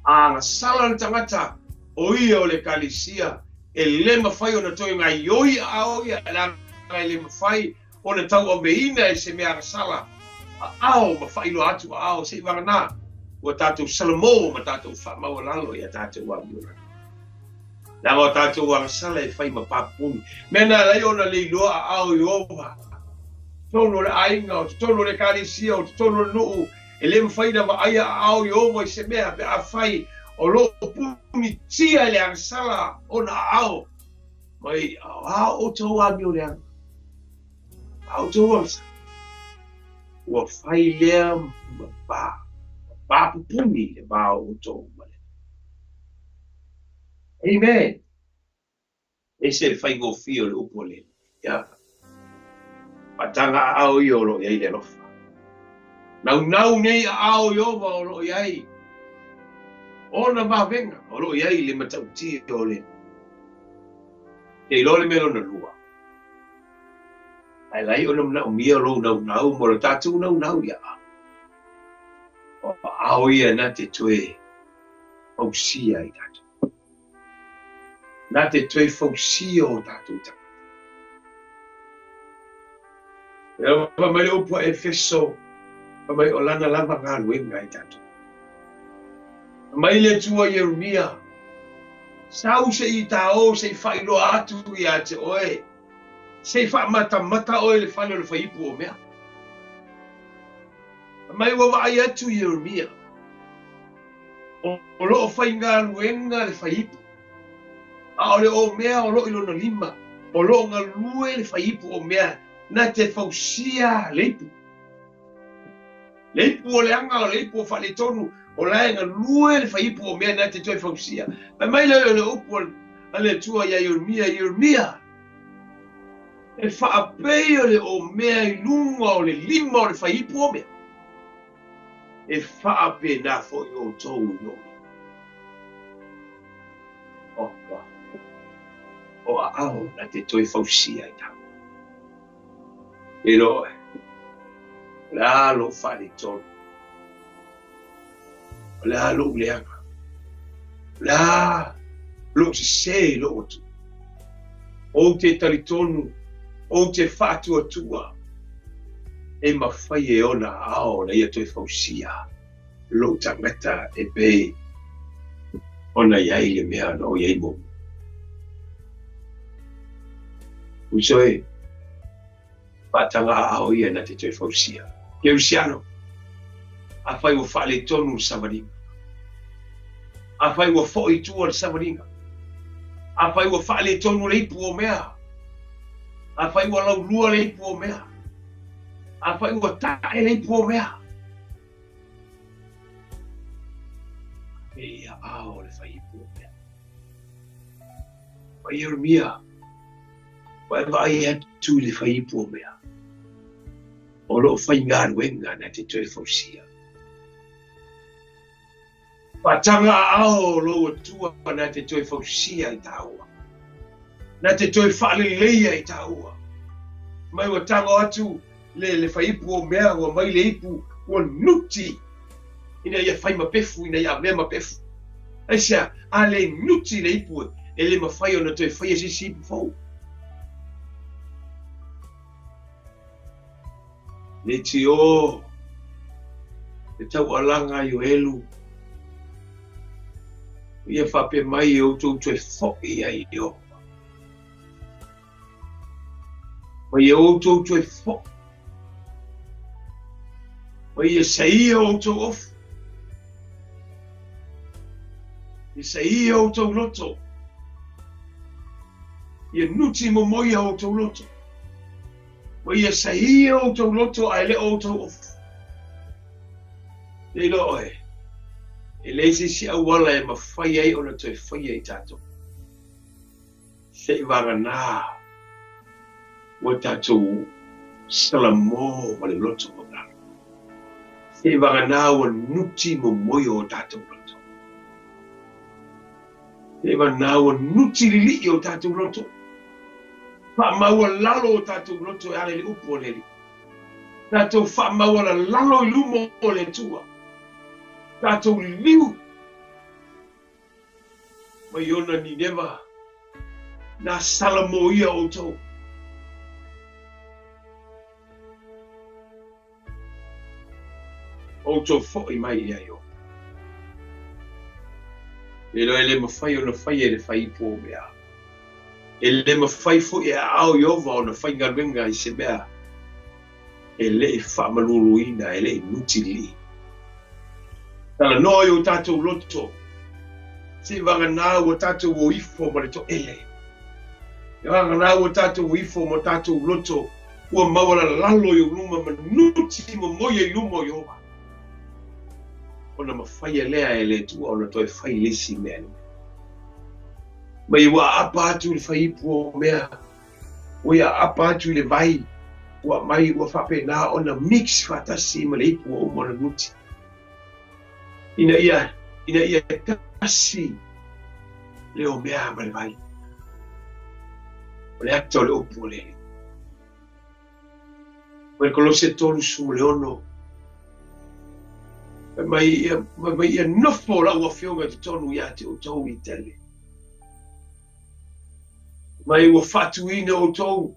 A agasala le tagata o ia o le Ekalesia, e le mafai ona toe gaoioi aao ia, leaga e le mafai ona tauaveina e se mea agasala aao ma faailoa atu aao seia vagana ua tatou salamo ma tatou faamaualalo ia tatou amioga. Leaga o tatou agasala e fai ma papupuni. Mea na ala ai ona le iloa aao o Ieova. Totonu o le aiga, o totonu o le Ekalesia, o totonu o le nuu, e le mafai ona vaaia aao o Ieova i se mea pe afai o lo o punitia e le agasala ona aao. Mai a outou amio leaga, a outou agasala, ua fai lea ma papupuni le va o outou ma le. Amen. Ese le faigofie o le upu a le Alii. Ia. Faataga aao ia o lo o i ai le alofa. Naunau nei aao o Ieova o lo o i ai ona vavega, o lo o i ai le matautia o le. Te iloa le mea lona lua. Ae lai ona manaomia lou naunau mo le tatou naunau ia. O aao ia na te toe fausia ai tatou. Na te toe fausia o tatou tagata. E fai mai le upu a Efeso, fai mai o lana lava galuega e tatou. Fai mai le Atua i Ieremia, sau se i taō se i faailoa atu ia te oe, se i faamatamata oe i le fale o le faiipu o mea. Fai mai ua vaai atu Ieremia, o lo o faigaluega le faiipu, a o le omea o lo o i lona lima, o lo o galue le faiipu o mea na te fausia le ipu. Le ipu o leaga, o le ipu o faaletonu, o la e galue le faiipu o mea na te toe fausia. Fai mai lea o le upu a le Atua ia Ieremia, Ieremia, e faapei o le omea i luga o le lima o le faiipu o mea, e faapena foi outou i lou lima. Oh, oh. O aao na te toe fausia i tatou. E iloa oe, o le a lou faaletonu? O le a lou leaga? O le a lou sesē i lou Atua? Ou te talitonu, ou te faatuatua, e mafai e ona aao ona ia toe fausia lou tagata e pei ona i ai le mea na o i ai muamua. Uso e, faataga aao ia na te toe fausia. Kerisiano, afai ua faaletonu le savaliga, afai ua foi i tua le savaliga, afai ua faaletonu le ipu o mea, afai ua laulua le ipu o mea, afai ua tae le ipu o mea, e ia ao le fai ipu o mea. Ua Ieremia, ua e vaai atu i le faiipu o mea, o lo o faigaluega na te toe fausia. Faataga aao o lou Atua na te toe fausia i tāua, na te toe faaleleia i tāua. Mai ua tago atu le, le faiipu o mea, ua mai le ipu, ua nuti ina ia fai ma pefu, ina ia avea ma pefu. Aisea? A le nuti le ipu e, e le mafai ona toe faia se isi ipu fou. Le tio, le taualaga Ioelu, ia faapea mai e outou toe foi ai i Ieova. Ma ia outou toe foi. Ma ia saia outou ofu. Ia saia outou loto. Ia nuti momoia outou loto. Ma ia saia outou loto ae le o outou ofu. Le iloa oe, e leai se isi auala e mafai ai ona toe faia i tatou. Seivaganā ua tatou salamo ma le loto maualalo. Seivaganā ua nuti momoe o tatou loto. Seivaganā ua nuti lilii o tatou loto. Faamaualalo o tatou loto e ala i le upu a le Alii. Tatou faamaualalalo i luma o le Atua. Tatou liliu Mai ona Nineva, na salamoia outou. Outou foi mai ia Ieova. E iloa e le mafai ona faia e le faiipu o mea. E le mafai foi e aao Ieova ona faigaluega i se mea e le i faamalualuaina, e le i nutilii. Talanoa i o tatou loto, seivaganā ua tatou o ifo ma le toele. Vaganā ua tatou o ifo ma tatou loto ua maualalalo i ou luma ma nuti momoia i luma o Ieova. Ona mafaia lea e le Atua ona toe fai le isi mea. Mai ua aapa atu i le faiipu o mea Ua ia aapa atu i le vai, ua aumai ua faapena ona mix faatasi ma le ipu ua uma ona nuti. Ina ia, ina ia tasi le omea ma le vai. O le ata o le upu o le Alii. Mai Kolose 36, Fai mai ia, fai mai ia nofo lau afioga i totonu ia te outou i tele. Mai ua faatuina outou,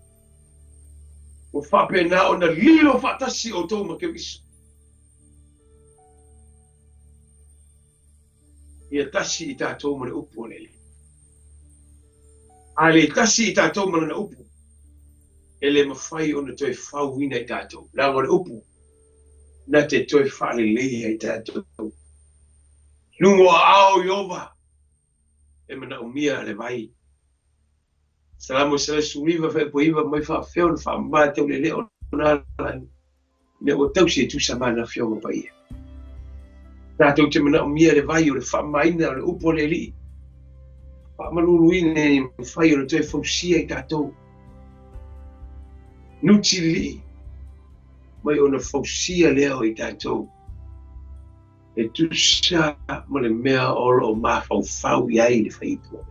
ua faapena ona lilo faatasi outou ma Keriso. Ia tasi i tatou ma le upu a le Alii. A le tasi i tatou ma lana upu, e le mafai ona toe fauina i tatou. Leaga o le upu, na te toe faaleleia i tatou. Luga o aao o Ieova, e manaomia le vai. Salamo 119 fuaiupu 9 mai faafefea ona faamama taulelea ona ala ina ua tausi e tusa ma ana afioga paia. Tatou te manaomia le vai o le faamamaina o le upu a le Alii. Faamaluluina i mafai ona toe fausia i tatou. Nuti lilii mai ona fausia lea o i tatou. E tusa ma le mea o lo o mafaufau i ai le faiipu o mea.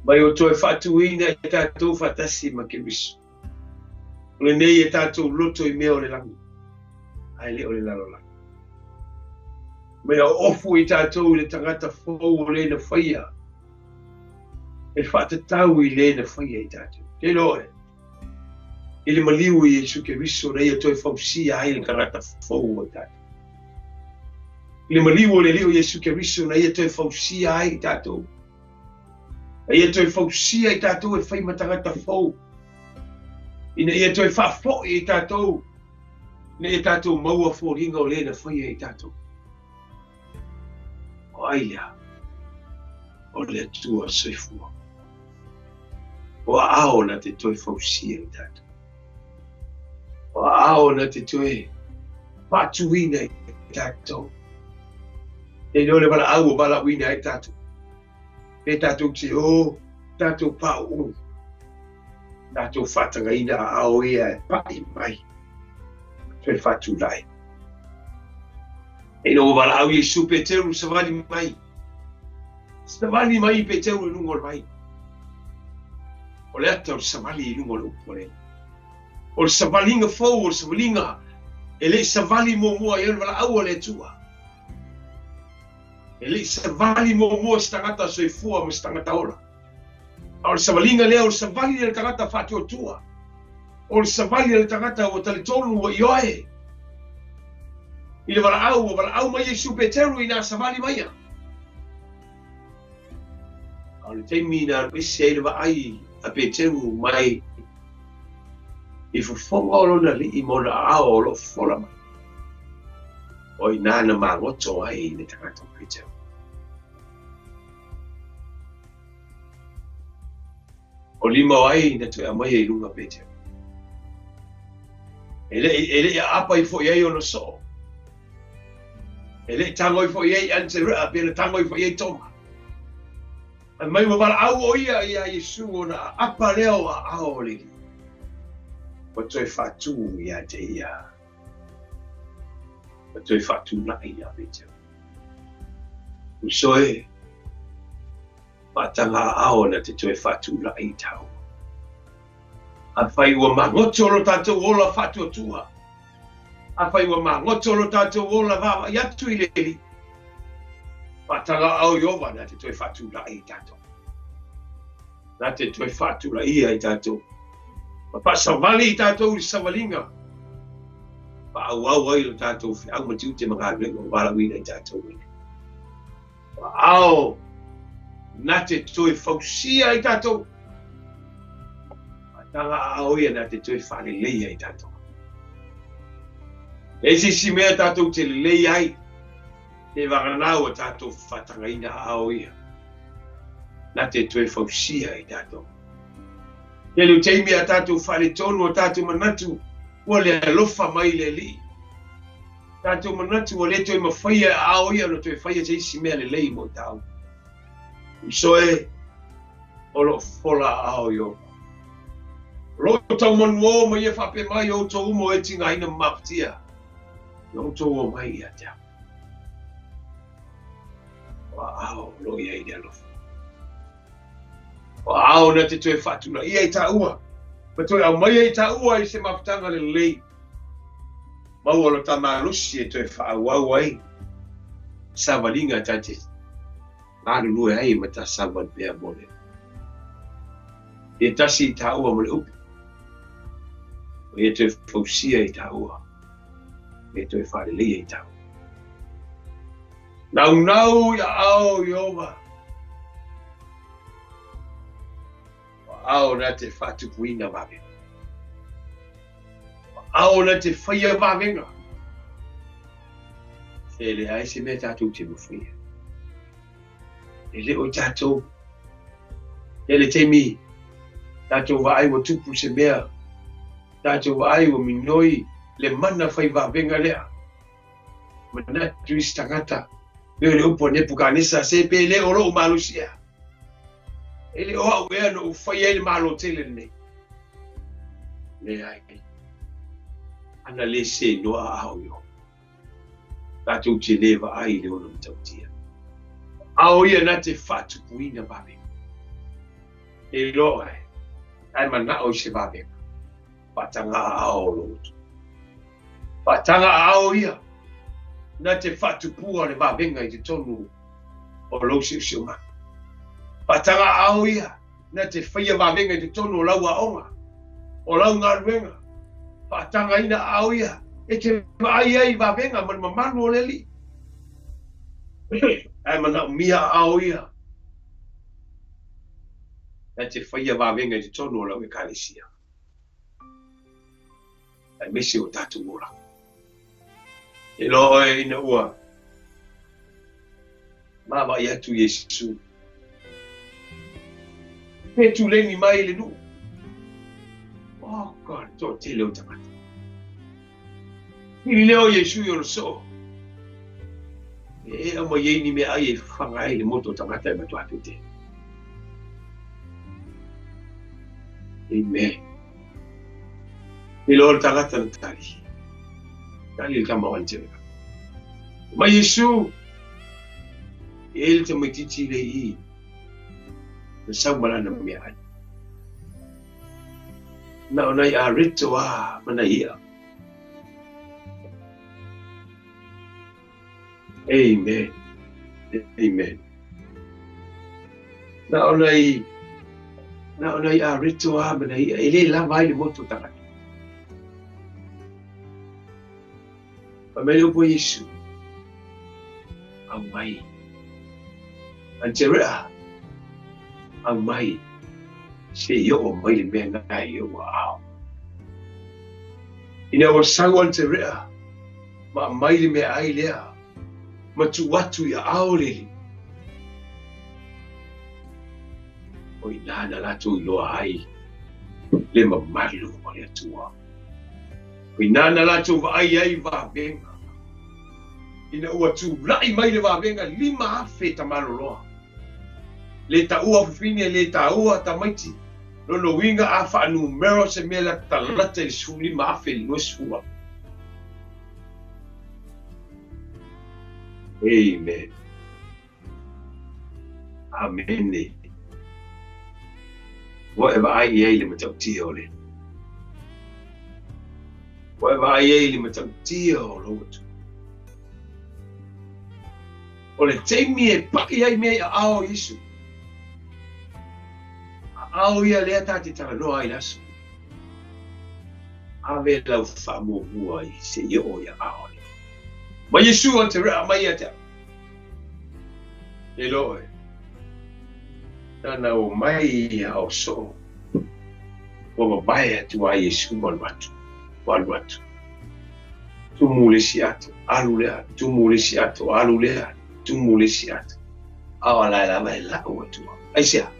Mai o toe faatuina i tatou faatasi ma Keriso. O lenei e tatou loto i mea o le lagi, ae le o le lalolagi. Mea ofu i tatou i le tagata fou o le na faia, e faatatau i le na faia i tatou. Te iloa oe, i le maliu i Iesu Keriso na ia toe fausia ai le tagata fou o tatou. I le maliu o le Alii o Iesu Keriso na ia toe fausia ai i tatou. Na ia toe fausia i tatou e fai ma tagata fou. Ina ia toe faafoi i tatou, ina ia tatou maua foliga o le na faia i tatou. O ai lea? O le Atua soifua. O aao na te toe fausia i tatou. O aao na te toe faatuina i tatou. E le o le valaau o valaauina ai tatou. Pe tatou te o, tatou pauu, tatou faatagaina aao ia e pai mai, toe faatulai. Ina ua valaau Iesu Peteru savali mai. Savali mai Peteru i luga o le vai. O le ata o le savali i luga o le upu a le Alii. O le savaliga fou, o le savaliga e le i savali muamua i ai o le valaau a le Atua. E le i savali muamua se tagata soifua ma se tagata ola. A o le savaliga lea, o le savali a le tagata faatuatua. O le savali a le tagata ua talitonu ua ioe i le valaau, ua valaau mai Iesu Peteru inā savali maia. A o le taimi na alu ese ai le vaai a Peteru mai i fofoga o lona alii ma ona aao o lo o fola mai, o i ina na magoto ai le tagata o Peteru. O lima o ai na toe aumaia i luga Peteru? E le i aapa ifo i ai ona soo. E le i tago ifo i ai Anterea, pe na tago ifo i ai Toma. Fai mai ua valaau o ia iā Iesu ona aapa lea o aao o le Alii. Ua toe faatū ia te ia. Ua toe faatulai iā Peteru. Uso e, faataga aao na te toe faatulai i tāua. Afai ua magoto lo tatou ola faatuatua, afai ua magoto lo tatou ola vaavaai atu i le Alii, faataga aao Ieova na te toe faatulai i tatou. Na te toe faatulaia i tatou. Ma faasavali i tatou i le savaliga. Faaauau ai lo tatou feau ma tiute ma galuega ua valaauina i tatou e le Aao na te toe fausia i tatou. Faataga aao ia na te toe faaleleia i tatou. E se isi mea tatou te lelei ai, te vagana ua tatou faatagaina aao ia na te toe fausia i tatou. Tele o taimi a tatou faaletonu o tatou manatu ua le alofa mai le Alii. Tatou manatu ua le toe mafaia e aao ia ona toe faia se isi mea lelei mo tāua. Uso e, o lo o fola aao Ieova. O lo o tau manuō ma ia faapea mai outou uma o e tigaina ma mafatia, na outou o mai ia te au. O aao o lo o i ai le alofa. O aao na te toe faatulaia i tāua, ma toe aumaia i tāua i se mafutaga lelei. Maua lo ta malosi e toe faaauau ai savaliga ta te galulue ai ma ta savali pea mo le Ia tasi i tāua ma le upu. O ia toe fausia i tāua. Ia toe whaaleleia i tāua. Naunau i aao Ieova. O aao na te whaatupuina vavega. O aao na te whaia vavega. E leai se mea tatou te mafaia. E le o tatou. E le taimi tatou vaai ua tupu se mea. Tatou vaai ua minoi le mana whai vavega lea. Manatu isi tagata, pei o le upu a Nepukanesa, se pe le o lou malosi ea. E le o au ea na ou fai ai le Malo tele lenei. Leai. Ana le senoa aao Ieova. Tatou te le vaai i le ona matautia. Ao ia na te faatupuina vavega. E iloa e, ae manao i se vavega. Faataga aao o lou Atua. Faataga aao ia na te faatupua le vavega i totonu o lou siosiomaga. Faataga aao ia na te faia vavega i totonu o lau aoga, o lau galuega. Faatagaina aao ia e te vaai ai i vavega ma le mamalu o le Alii. Ae manaomia aao ia na te faia vavega i totonu o lau ekalesia, aemaise o tatou olaga. E iloa oe ina ua vaavaai atu Iesu pe tuleni mai le nuu. Oh God, toatele o tagata. Pili lea o Iesu i ona soo. E aumai ai ni meaai e fafaga ai le moto o tagata e matua tete. Amen. I loa le tagata na tali. Tali le tama o Anteleka. Mai Iesu, e le tamaitiiti le i, na sau ma lana meaai. Na o nai areto a ma nai i'a. Amen. Amen. Na o nai na o nai areto a ma nai i'a e le lava ai le moto tagata. Fai mai le upu a Iesu, aumai. Anterea, aumai se i oo mai le mea na i ou aao. Ina ua sau Anterea, ma aumai le meaai lea, ma tuu atu i aao le Alii. O i ina na latou iloa ai le mamalu o le Atua. O i ina na latou vaai ai vavega. Ina ua tulai mai le vavega 5,000 tamaloloa. Le taua fafine, le taua tamaiti. Lona uiga a faanumera se mea latalata i le 15,000 i le 20,000. Amen. Amene. Ua e vaai i ai le matautia o le Ua e vaai ai le matautia o lou Atua. O le taimi e pai ai mea i aao o Iesu. Aao ia lea ta te talanoa ai i le aso. Ave lau faamuamua i se i oo i aao le. Ma Iesu a te rea mai ia te au. E loa oe. Nana o mai ia o soo. Ua mavae atu a Iesu ma alu atu. Ua alu atu. Tumu le isi ato, alu lea, tumu le isi ato, alu lea, tumu le isi ato. A o la e lava e lau atua. Aisea?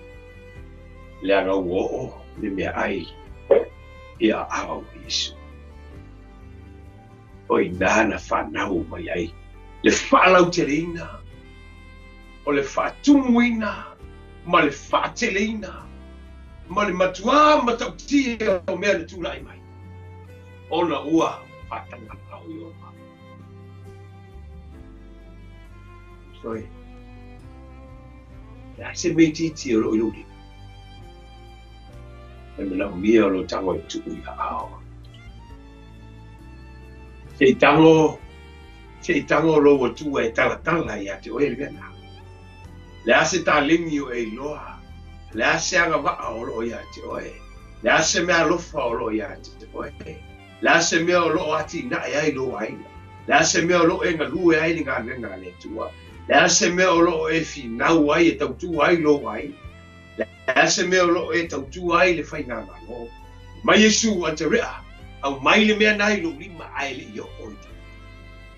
Leaga ua oo le meaai i aao o Iesu. O i ina na fanau mai ai le faalauteleina, o le faatumuina ma le faateleina ma le matuā matautia o mea na tulai mai, ona ua faataga ao i ona. Sorry. Le a se mea itiiti o loo i lou lima. E manaomia o lou tago e tuu i aao. Se i tago, se i tago lou Atua e talatala ia te oe le mea lena. Le a se taleni o e iloa, le a se agavaa o loo ia te oe, le a se mea alofa o loo ia te oe, le a se mea o loo atinae ai lou aiga, le a se mea o loo e galue ai le galuega a le Atua, le a se mea o loo e finau ai e tautua ai lou aiga, le a se mea o loo e tautua ai le faigamalo. Mai Iesu Anterea, aumai le mea na i lou lima ae le i oo i tagata.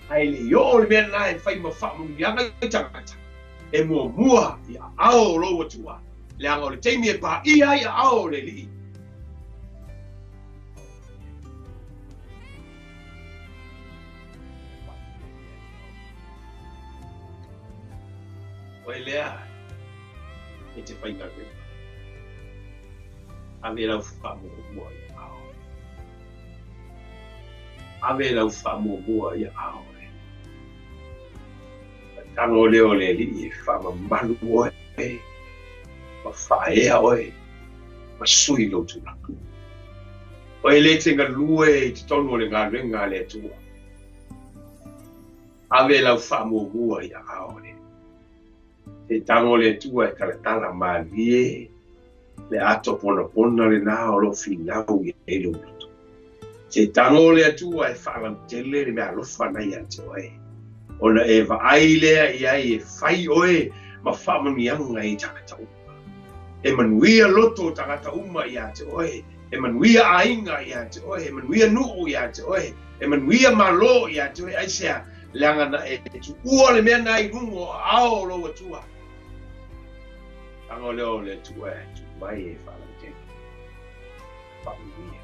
Ae le i oo le mea na e fai ma faamanuiaga i tagata, e muamua i aao o lou Atua, leaga o le taimi e paia ai aao o le Alii. Oe lea e te faigaluega. Ave lau faamuamua i aao. Ave lau faamuamua i aao. Tago lea o le Alii e faamamalu oe, ma faaea oe, ma sui lou tulaga. O e le te galue i totonu o le galuega a le Atua. Ave lau faamuamua i aao o le Se tago o le Atua e talatala malie le ato ponapona lena o lou finau i ai lou loto. Se tago o le Atua e faalautele le meaalofa na ia te oe, ona e vaai lea i ai e fai oe ma faamanuiaga i tagata uma. E manuia loto o tagata uma ia te oe, e manuia aiga ia te oe, e manuia nuu ia te oe, e manuia malo ia te oe, aisea, leaga na e tuua le mea na i luga o aao o lou Atua. Tago lea o le Atua e tuu mai e faalautele. Faamanuia.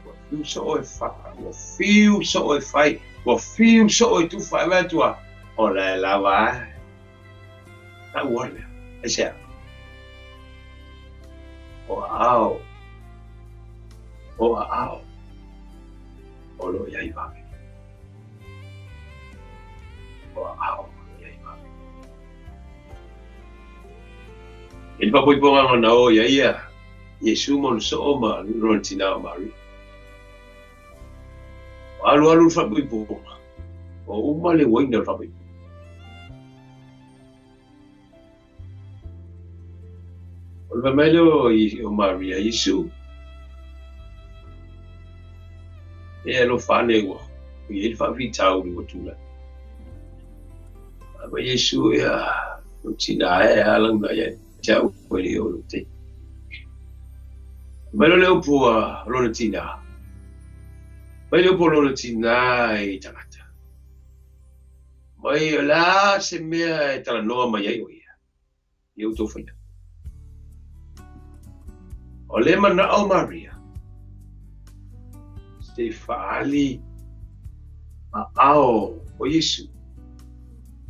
Ua fiu soo e fa, ua fiu soo e fai, ua fiu soo e tufa e Atua. O la e lava a. Tau o lea. Aisea. O aao. O aao. O lo i ai vave. O aao o lo i ai vave. E le papoipoga na o ia ia Iesu mo na soo ma lona tina o Maria. O alu alu le faapoipoga. O uma le uaina o le faapoipoga. O le fai mai lea o Maria, Iesu, e alofa ane ua i ai le faafitauli ua tulai. A ma Iesu ia, o tina e alaga ia te au e le o lo te. Mai lo le upu a lona tina. Mai le upu a lona tina i tagata. Mai o la se mea e talanoa mai ai o ia. I au tau whaina. O le manao Maria. Se whaali a ao o Iesu.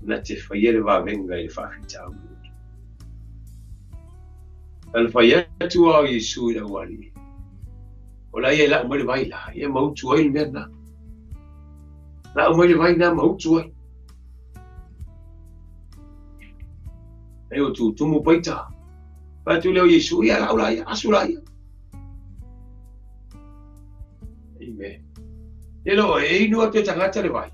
Na te whaia le wawenga i le whaafitau. Na le whaia atu ao Iesu i la uali. O la ia e lau mai le vai la. Ia mautu ai le mea na. Lau mai le vai na mautu ai. E o tutumu paita. Whai leo Iesu ia lau la ia, asu la ia. Amen. E lo e inu atu e tangata le vai.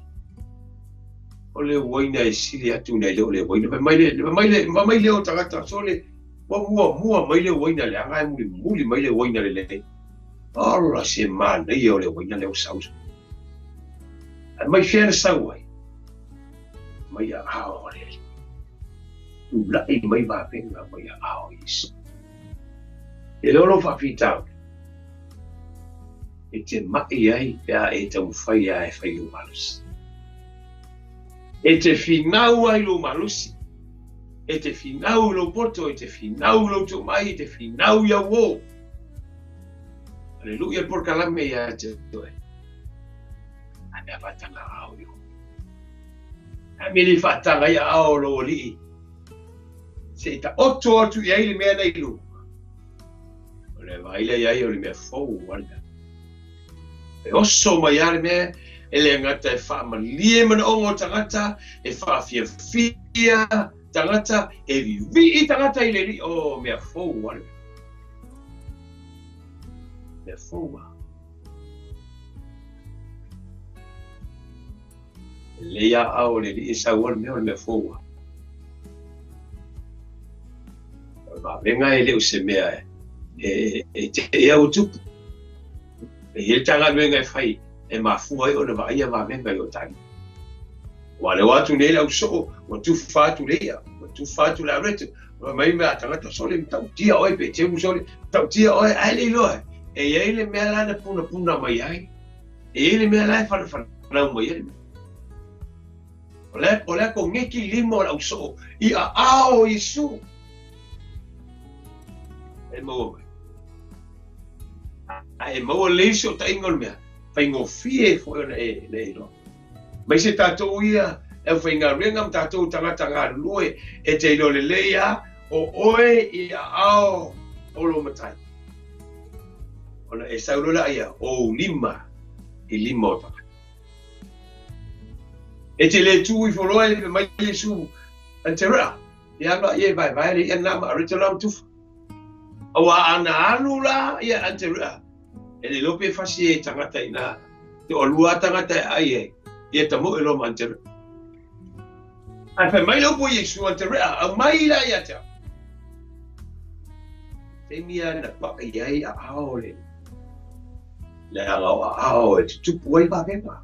O le uaina e sili atu nei leo le uaina. Mai le, mai le, mai le o tangata. So le, mua, mua mai le uaina le anga e muli, muli mai le uaina le le. Ora se mana ia o le uaina le o sausa. Mai whia na sau ai. Mai a ao le. Tulai mai wawenga mai a ao Iesu. E lolo whawhitau. E te mai ai pe a e taumawhai a e whai lou malosi. E te whinau ai lou malosi. E te whinau lou poto, e te whinau lou tōmai, e te whinau ia uo. Aleluia le polokalame ia te oe. A mea whaatanga ao i o. A mea le whaatanga ia ao lo alii. Se i ta oto atu i ai le mea nei lu. O le vaila i ai o le mea fou alea. E oso mai a le mea, e le ngata e whaamalie mana ongo tangata, e whaafiafia tangata, e vivii tangata i le li. O mea fou alea. Mea fou a. Le ia ao le li e sau o le mea o le mea fou a. Venga e leo se mea e te ea o tupu. E hele tanga venga e whai e mafua e ona vaia va venga i o tani. Wa le watu nei lau soo, wa tu whātu leia, wa tu whātu la retu, wa mai mea tangata sole mtau tia oe, pe temu sole, mtau tia oe, ai le iloa. E ia ile mea la na puna puna mai ai. E ia ile mea la e whana whanau mai ai. O lea ko ngeki lima o lau soo, i a ao Iesu. E maua mai. A e maua leisi o ta inga o le mea. Whaingofie fo ona e le iloa. Mai se tātou ia, e whainga renga ma tātou tangata ngā lue, e te ilo le leia, o oe i a ao o lo matai. Ona e saulola ia, o lima, i lima o tangata. E te le tū i wholoa e mai Iesu, an te rea, ia ma ia vai vai le ia nā ma arito lau tufa. Awa ana alu la ia an te rea. E le iloa pe fasi e tagata i ina, toalua lava tagata e ai ai, ia tamoe loa ma Anterea. Ae fai mai le upu a Iesu, Anterea, aumai la ia te au. Taimi lava na pai ai aao o le leaga o aao e tutupu ai vavega.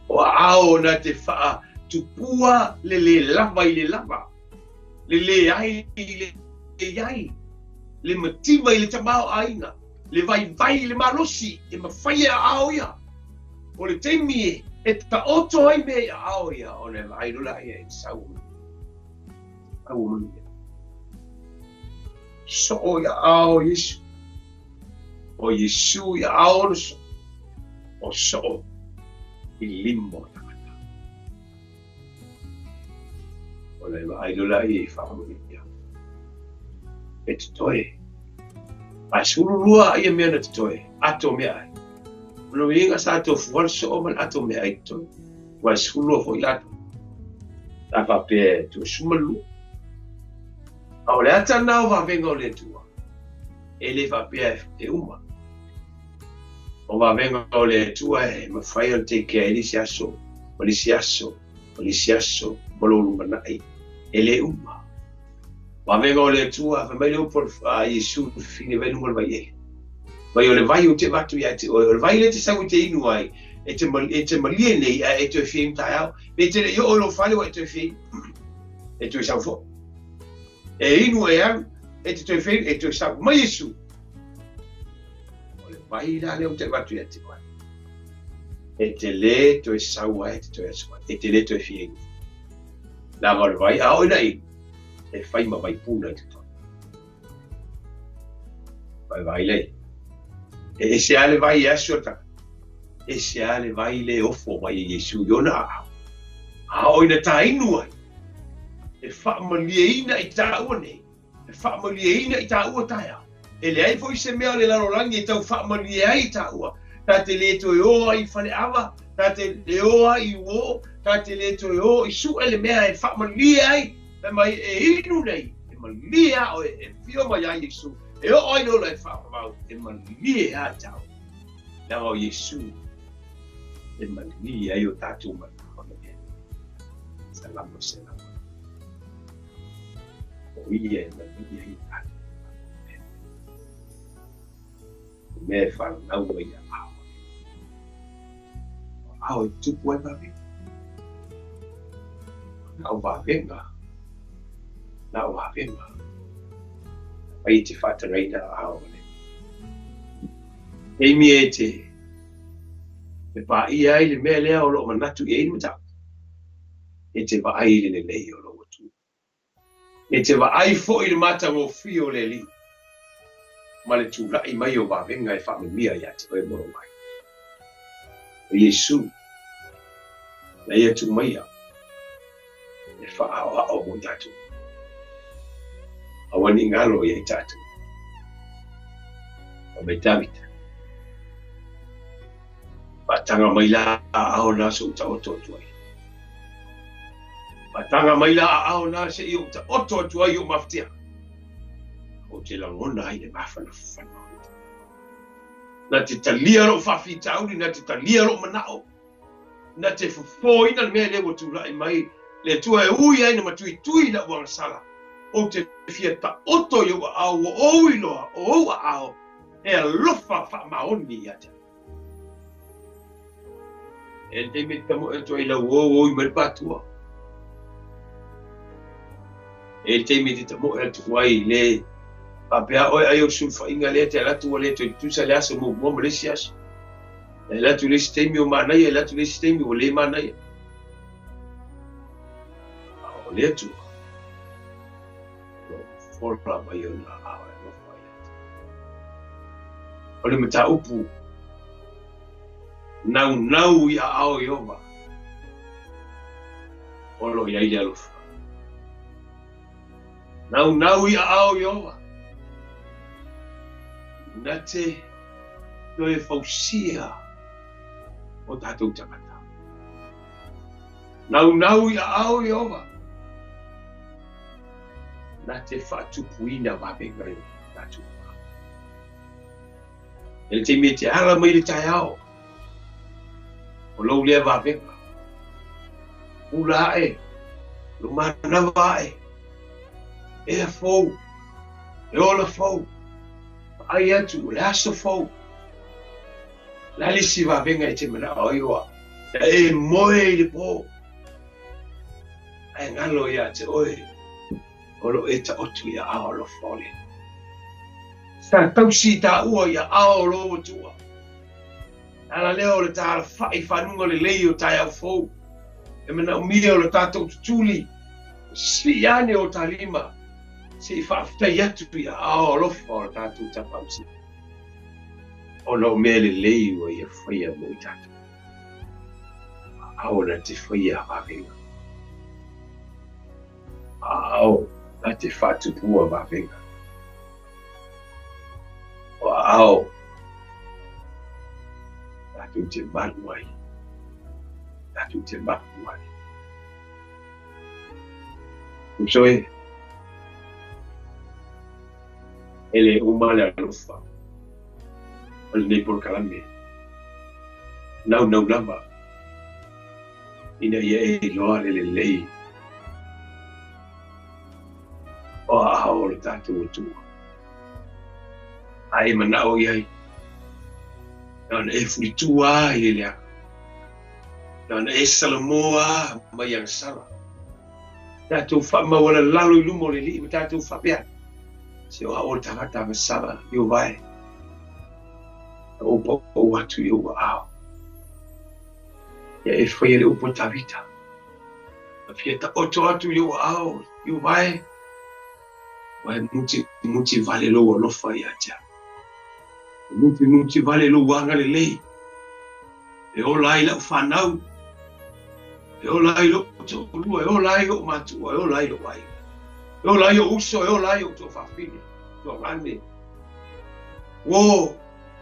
O aao na te faatupua le le lava i le lava, le leai i le i ai, le mativa i le tamaoaiga, le vaivai i le malosi, e mafai e aao ia. O le taimi e taoto ai mea i aao ia, ona e vaai loa lea i sau o au o manuia. Soo i aao Iesu. O Iesu i aao na soo. O soo i lima o tagata. Ona e vaai loa lea i faamanuia. E totoe. Ae 12 ia mea na totoe, ato meaai. O lona uiga sa tofu lava le soo ma le ato meaai i totonu. Aua e 12 foi latou. Sa faapea e 12. A o le ata lena o vavega o le Atua, e le faapea e uma. O vavega o le Atua e mafai ona tekea ai le isi aso, ma le isi aso, ma le isi aso, ma lou lumanai, e le uma. Vavega o le Atua, fai mai le upu a Iesu i le fafine vai luga o le vaiele. Mai o le vai ou te avatu ia te oe, o le vai lea e te sau e te inu ai, e te, e te malie nei, ae e toe fia inu taeao. Pe te le i oo i lou fale ua e toe fia inu. E toe sau foi. E inu e alu, e te toe fia inu, e toe sau. Mai Iesu. O le vai la lea ou te avatu ia te oe. E te le toe sau ai, e te toe asu ai. E te le toe fia inu. Leaga o le vai, a oo ina inu, e fai ma vaipuna i totonu. Vaivai lea. E ese lava le vai e asu ata. Ese lava le vai le ofo mai e Iesu i ona aao. A oo ina tāinu ai, e faamalieina i tāua nei, e faamalieina i tāua taeao. E leai foi se mea o le lalolagi e tau faamalie ai i tāua. Tā te le toe o ai i faleava, tā te le o ai i uō, tā te le toe o i sue le mea e faamalie ai, fai mai e inu nei, e malie a oe, e whio mai ai Iesu, e oo ai le ola e faavavau, e malie a tāua. Leaga o Iesu e malie ai o tātou manao. Salamo selamo. O ia e malie ai o tātou. O mea e whanau ai a ao. O ao e tupu ai vavenga. Na o vavenga. Na o vavenga. Mai te whaatagaina a ao le. Taimi e te e paia ai le mea lea o loo manatu i ai le mataupu. E te vaai i le lelei o lou Atua. E te vaai foi i le matagofie o le Alii ma le tulai mai o vavega e faamemia ia te oe mo lou aiga. O Iesu, na ia tuu maia e faaaoao mo tatou. Aua ne i galo ia i tatou. Fai mai Tavita, Faataga mai la aao na se i ou taoto atu ai. Faataga mai la aao na se i ou taoto atu ai i ou mafatia. Ou te lagona ai le mafanafana o le Na te talia lou faafitauli, na te talia lou manao, na te fofoina le mea lea ua tulai mai le Atua e ui ai na matuitui lau agasala. Ou te fia taoto i ou aao ua ou iloa o ou aao e alofa faamaoni ia te au. E le taimi e te tamoe atu ai lau ou oi mai le pātua. E le taimi e te tamoe atu ai le faapea oe ai o le sulufaiga lea te alu atu ua le toe tutusa le aso muamua ma le isi aso. E alu atu i le isi taimi ua manaia, e alu atu i le isi taimi ua le manaia. A o le Atua, o lo o fola mai ona aao e alofa ia te. O le mataupu naunau i aao o Ieova, o lo o i ai le alofa. Naunau i aao o Ieova, na te toe fausia o tatou tagata. Naunau i aao o Ieova, na te faatupuina vavega i o tatou. E le taimi e te ala mai i le taeao, o lou lea vavega. Pula ae, lou manava ae, ea fou, le ola fou, vaai atu o le aso fou. O le a le isi vavega e te manao ai oa? Ia e moe i le po, ae galo ia te oe o lo o e taoto i aao alofa o le Alii. Sa tausi taua i aao o lou Atua. Le ala lea o le taalafai fanuga lelei o taeao fou, e manaomia o le tatou tutuli, sii ane o ta lima, se i faafetai atu i aao alofa o le tatou Tapaau Sili, ona o mea lelei ua Ia faia mo i tatou. Aao na te faia vavega. Aao na te faatupua vavega. O aao tatou te malu ai. Tatou te malu ai. Uso e, e le uma le alofa o lenei polokalame. Naunau lava ina ia e iloa le lelei o aao o le tatou Atua. A e manao i ai, na ona e fulitua lava i le leaga, na ona e salamo lava mai agasala. Tatou faamaualalalo i luma o le Alii ma tatou faapea, Se o au o le tagata agasala, Ieova e, na ou pau atu i ou aao. Ia e faia le upu a Tavita, Na fia taoto atu i ou aao, Ieova e, Ua e mutimuti vale lou alofa ia te au. E mutimuti vale lou agalelei. E ola ai lau fanau, e ola ai lou toalua, e ola ai ou matua, e ola ai lou aiga. E ola ai ou uso, e ola ai ou tuafafine, tuagane. Uo,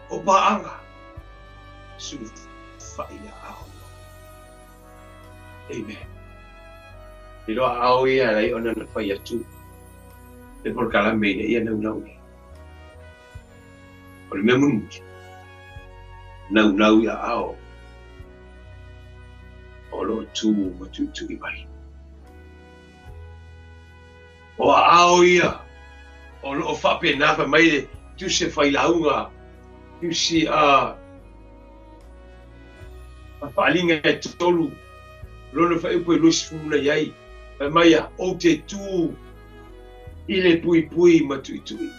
o paaga, sulufai ia aao. Amen. Iloa aao ia lai ona na fai atu le polokalame ina ia naunau nei. O le mea mulimuli, naunau i aao o lo o tu ma tuitui mai. O aao ia o lo o faapena fai mai le tusi a failauga, tusi a faaaliga e tolu, lona faaiupu e 20 na i ai, fai mai a, ou te tu i le puipui ma tuitui.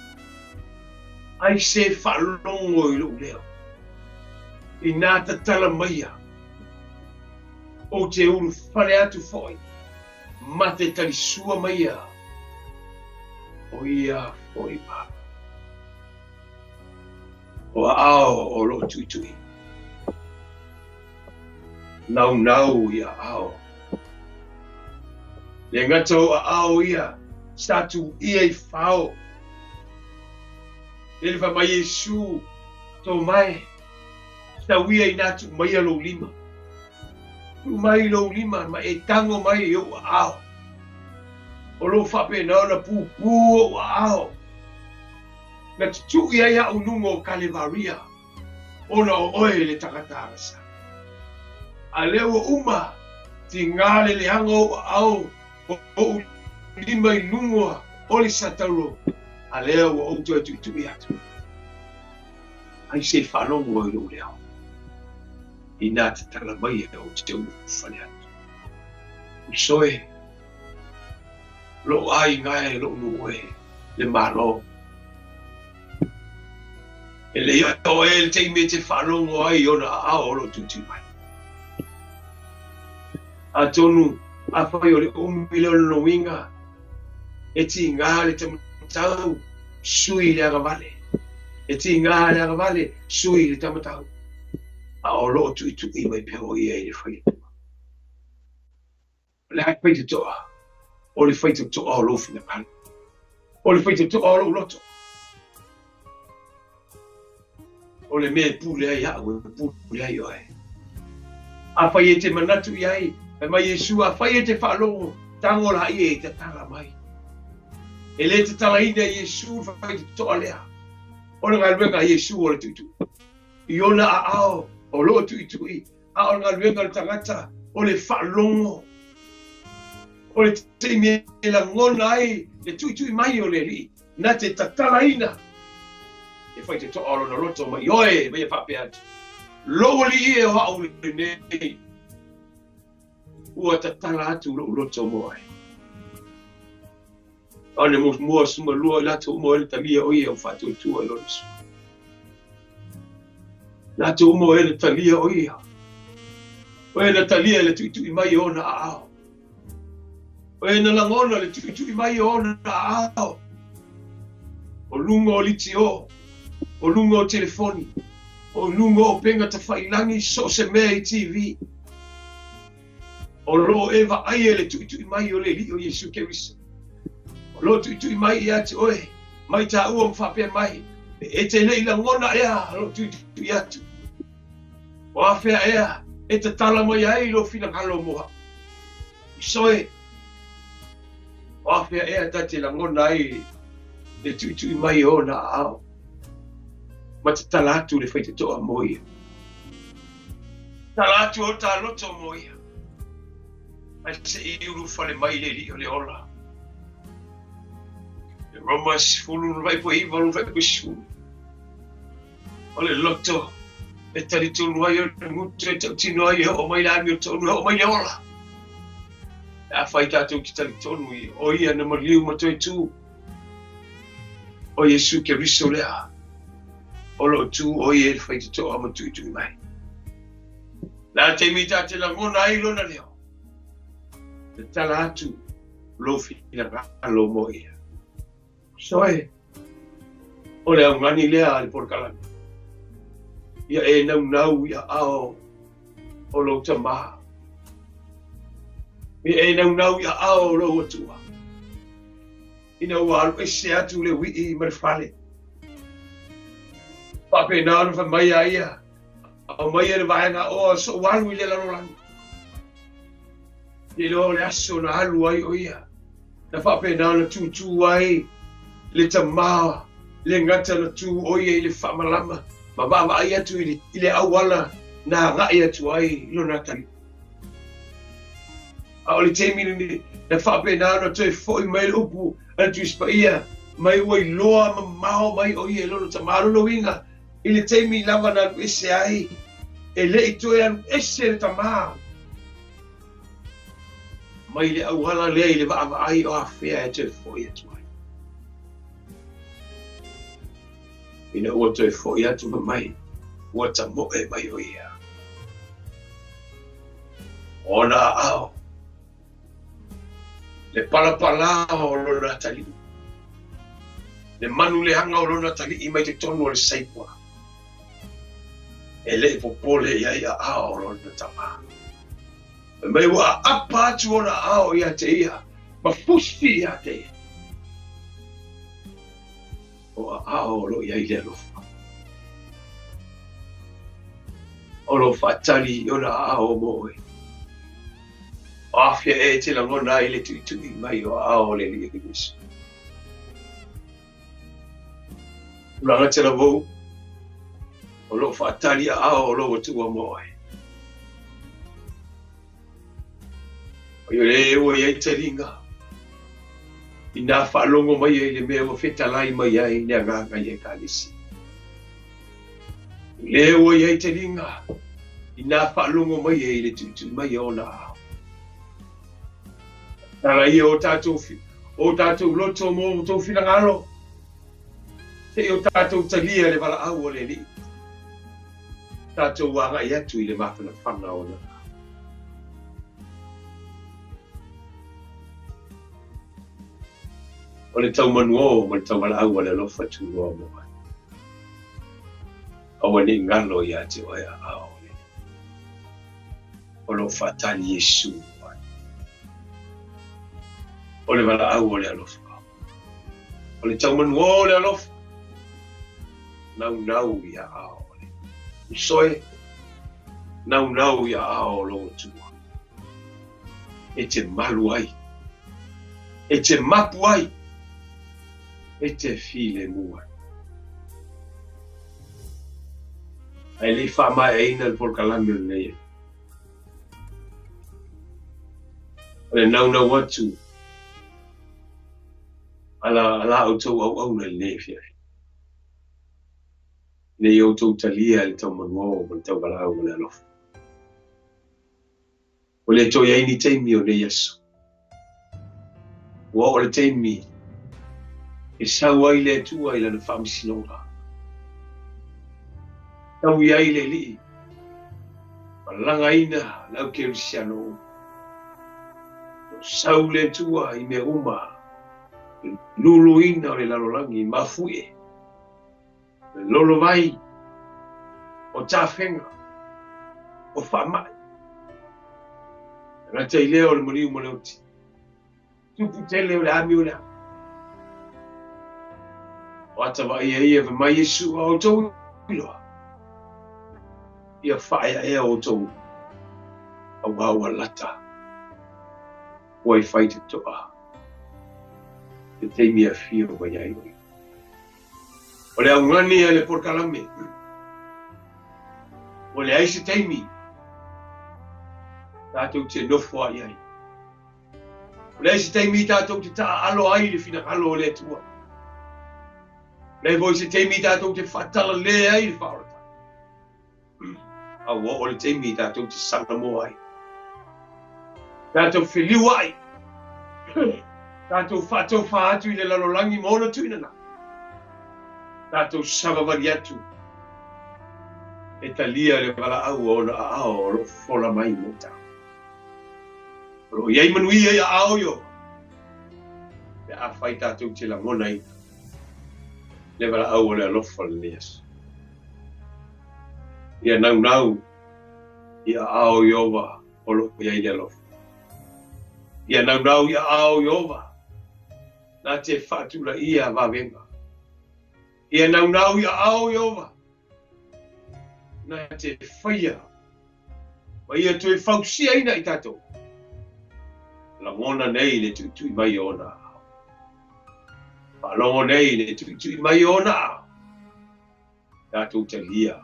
Ai se faalogo i lou leo, inā tatala maia, ou te ulufale atu foi, ma te talisua maia, o ia foi ma. O aao o lo o tuitui. Naunau i aao. Le gata o aao ia, sa tuuia i fao. Lele fai mai Iesu, Tō mai, sau ia inā tuu maia lou lima. Tuu mai lou lima ma e tago mai i ou aao. O lo o faapena ona pupū ou aao. Na tutui ai a'u i luga o Kalevaria, ona o oe le tagata agasala. A lea ua uma, tiga le leaga o ou aao, o ou lima i luga o le satauro, a lea ua ou toe tuitui atu. Ai se faalogo i lou leo, inā tatala mai e ou te ulufale atu. Uso e, lou aiga e, lou nuu e, le Malo. E lei oe le taimi e te faalogo ai i ona aao o lo o tuitui mai. Atonu, afai o le umi lea o lona uiga, e tiga le taumatau, sui le agavale. E tiga le agavale, sui le taumatau. A o lo o tuitui mai pea o ia i le faletua. O le a faitotoa? O le faitotoa o lou finagalo. O le faitotoa o lou loto. O le mea e pule ai au, e pule ai oe. Afai e te manatu i ai, fai mai Iesu, afai e te faalogo, tago laia e tatala mai. E le tatalaina e Iesu le faitotoa lea. O le galuega a Iesu o le tuitui. I ona aao o lo o tuitui, a o le galuega a le tagata o le faalogo. O le taimi e lagona ai le tuitui mai o le Alii, na te tatalaina e fai te toa o lona loto mai oe, ma ia faapea atu, Lou Alii e o au lenei, ua tatala atu lou loto mo oe. A o le muamua sumalua i latou uma o e na talia o ia ua faatuatua i lona sua. Latou uma o e na talia o ia. O e na talia le tuitui mai o ona aao. O e na lagona le tuitui mai o ona aao. O luga o litio, o luga o telefoni, o luga o upega tafailagi, so o se mea i TV. O lo o e vaaia le tuitui mai o le Alii o Iesu Keriso. O lo o tuitui mai ia te oe, mai taua ma faapea mai, e te le i lagona ea lou tuitui atu. O afea ea e tatala mai ai lou finagalo mo au. Soe, o afea ea ta te lagona ai le tuitui mai o ona aao, ma tatala atu le faitotoa mo ia. Tatala atu o ta loto mo ia, ae se i ulufale mai le Alii o le ola. E Roma 10, 9, 10. O le loto e talitonu ai o le gutu e tautino ai e oo mai le amiotonu, e oo mai le ola. E afai tatou te talitonu i o ia na maliu ma toe tū. O Iesu Keriso lea, o lo o tū o ia i le faitotoa ma tuitui mai. La taimi ta te lagona ai lona leo, tatala atu lou finagalo mo ia. Soe, o le augani lea a le polokalame. Ia e naunau i aao o lou tamā. Ia e naunau i aao o lou atua. Ina ua alu ese atu le uii ma le fale. Faapena ona fai mai a ia, aumaia le vaega oa so'u alu i le lalolagi. I loa o le aso na alu ai o ia, na faapena ona tūtū ai le tamā, le gata na tū o ia i le faamalama ma vaavaai atu i le auala na agai atu ai i lona atalii. A o le taimi lenei, na faapena ona toe foi mai le upu a le Tusi Paia, mai ua iloa mamao mai o ia i lona tamā. Lona uiga, i le taimi lava na alu ese ai, e le i toe alu ese le tamā mai le auala lea i le vaavaai o afea e toe foi atu ai. Ina ua toe foi atu ma mai, ua tamoe mai o ia. O ona aao, le palapala o lona atalii, le manu leaga o lona atalii mai totonu o le saipua, e le i popole i ai aao o lona tamā. Fai mai ua aapa atu ona aao ia te ia, ma fusi ia te ia. O aao o lo o i ai le alofa. O lo o faatali i ona aao mo oe. O afea e te lagona ai le tuitui mai o aao o le Alii o Iesu. Tulaga talavou, o lo o faatali aao o lou Atua mo oe. O ia le ua i ai taliga, inā faalogo mai ai i le mea ua fetalai mai ai le agaga i Ekalesia. O le ua i ai taliga, inā faalogo mai ai i le tuitui mai o ona aao. Tala ia o tatou, o tatou loto mo outou finagalo, se i o tatou talia le valaau o le Alii. Tatou agai atu i le mafanafana o ona aao. O le taumanuō ma le tauvalaau a le alofa tunoa mo oe. Aua ne i galo ia te oe aao o le Alii. O lo o faatali Iesu mo oe. O le valaau o le alofa. O le taumanuō o le alofa. Naunau i aao o le uso e. Naunau i aao o lou Atua. E te malu ai. E te mapu ai. E te filemu ai. Ae le i faamaeaina le polokalame o lenei ai. O le naunau atu a la, a la outou auauna i lenei afiafi. Ina ia outou talia i le taumanuo ma le tauvalaau o le alofa. Ua le toe i ai ni taimi o nei aso. Ua oo le taimi e sau ai le Atua i lana faamasinoga. Taui ai le Alii ma lagaina le au kerisiano uma. O sau le Atua i mea uma, le luluina o le lalolagi mafuie, le lolovai, o tafega, o faamai. Tagata i lea o le maliu ma le oti. Tupu tele o le amio o le amo. O ata vaaia ia fai mai Iesu a outou iloa. Ia faaeaea outou auā ua lata. Ua i fai te toa. Te taimi e afio mai ai oe. O le augani a le polokalame, ua leai se taimi tatou te nofo ai ai. Ua leai se taimi tatou te taaalo ai i le finagalo o le Atua. Ua leai foi se taimi tatou te faatalale ai i le faaolatanga. A ua oo le taimi tatou te salamoa ai. Tatou feliuai. Tatou faatofa atu i le lalolagi ma ona tuinana. Tatou savavali atu e talia le valaau a ona aao o lo o fola mai mo tatou. O lo o i ai manuia i aao o Ieova pe afai tatou te lagonaina le valaau o le alofa o lenei aso. Ia naunau i aao o Ieova o lo o i ai le alofa. Ia naunau i aao o Ieova na te faatulaia vavega. Ia naunau i aao o Ieova na te faia ma ia toe fausiaina i tatou. Lagona nei le tuitui mai o ona aao. Faalogo nei le tuitui mai o ona aao. Tatou talia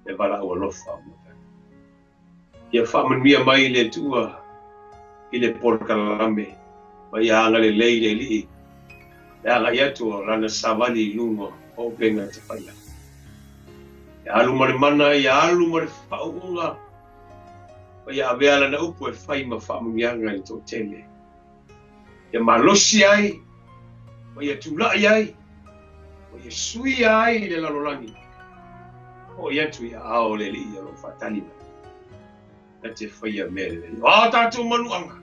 le valaau alofa o Matai. Ia faamanuia mai le Atua i le polokalame ma ia agalelei le Alii le agai atu o lana savali i luga o upega tafailagi. Ia alu ma le mana, ia alu ma le faauuga, ma ia avea lana upu e fai ma faamanuiaga i le toatele. Ia malosi ai, ma ia tulai ai, ma ia suia ai le lalolagi, hoʻi atu i aao o le Alii o lo o faatali mai, na te faia mea lelei. O a tatou manuaga,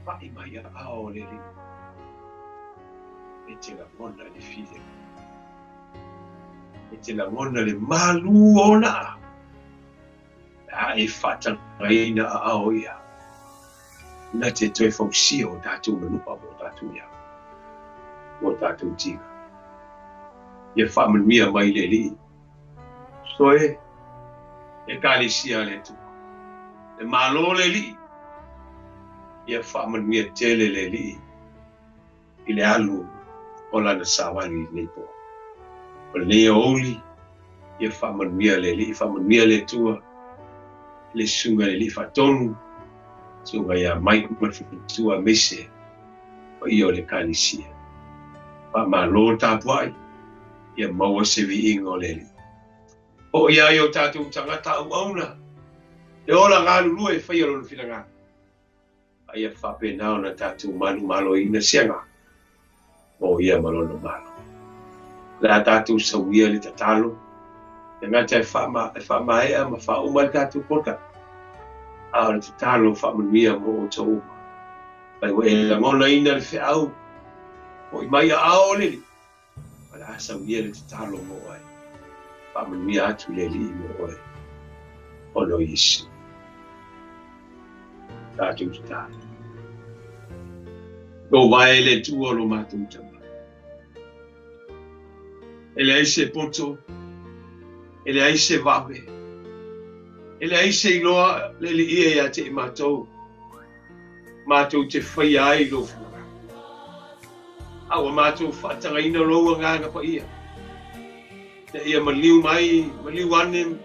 paʻi mai i aao o le Alii, e te lagona le filemu, e te lagona le malū o ona aao, pe a e faatagaina aao ia, na te toe fausia o tatou manua mo tatou ia, mo tatou tiga. Ia faamanuia mai le Alii, soe Ekalesia a le Atua. Le Malo le Alii, ia faamanuia tele le Alii i le alu o lana savali i lenei po. O lenei aoauli, ia faamanuia le Alii, faamanuia le Atua i le Susuga i le Alii Faatonu, Susuga ia Mike ma le faletua aemaise paia o le Ekalesia. Faamalo le tapuai, ia maua se viiga o le Alii. Hoʻi ai o tatou tagata auauna, e ola galulue e faia lona finagalo. A ia faapena ona tatou manumaloina se agaga mo ia ma lona Malo. O le a tatou sauia le tatalo, e gata e faamaea ma faauma le tatou polokalame, a o le tatalo faamanuia mo outou uma. Mai ua e lagonaina le feau, hoʻi mai aao o le Alii, O le a saunia le tatalo mo oe. Faamanuia atu le Alii mo oe, ona o Iesu. Tatou tatalo. Lou vae le Atua o lo matou tama. E leai se poto, e leai se vave, e leai se iloa le Alii ia te i matou, matou te faia ai lou finagalo. A ua matou faatagaina lou Agaga Paia. Ina ia maliu mai, maliu ane,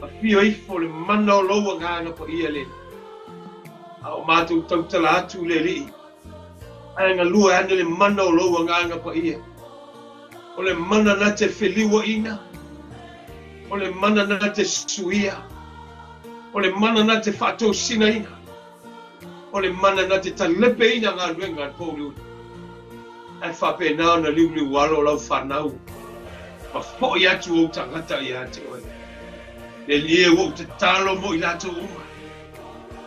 afio ifo le mana o lou Agaga Paia le A o matou tautala atu i le Alii, ae galue ane le mana o lou Agaga Paia. O le mana na te feliuaina, o le mana na te suia, o le mana na te faatosinaina, o le mana na te talepeina galuega a le pouliuli. Ae faapena ona liuliu alo lau fanau ma foi atu ou tagata ia te oe. Le Alii e, ua ou tatalo mo i latou uma,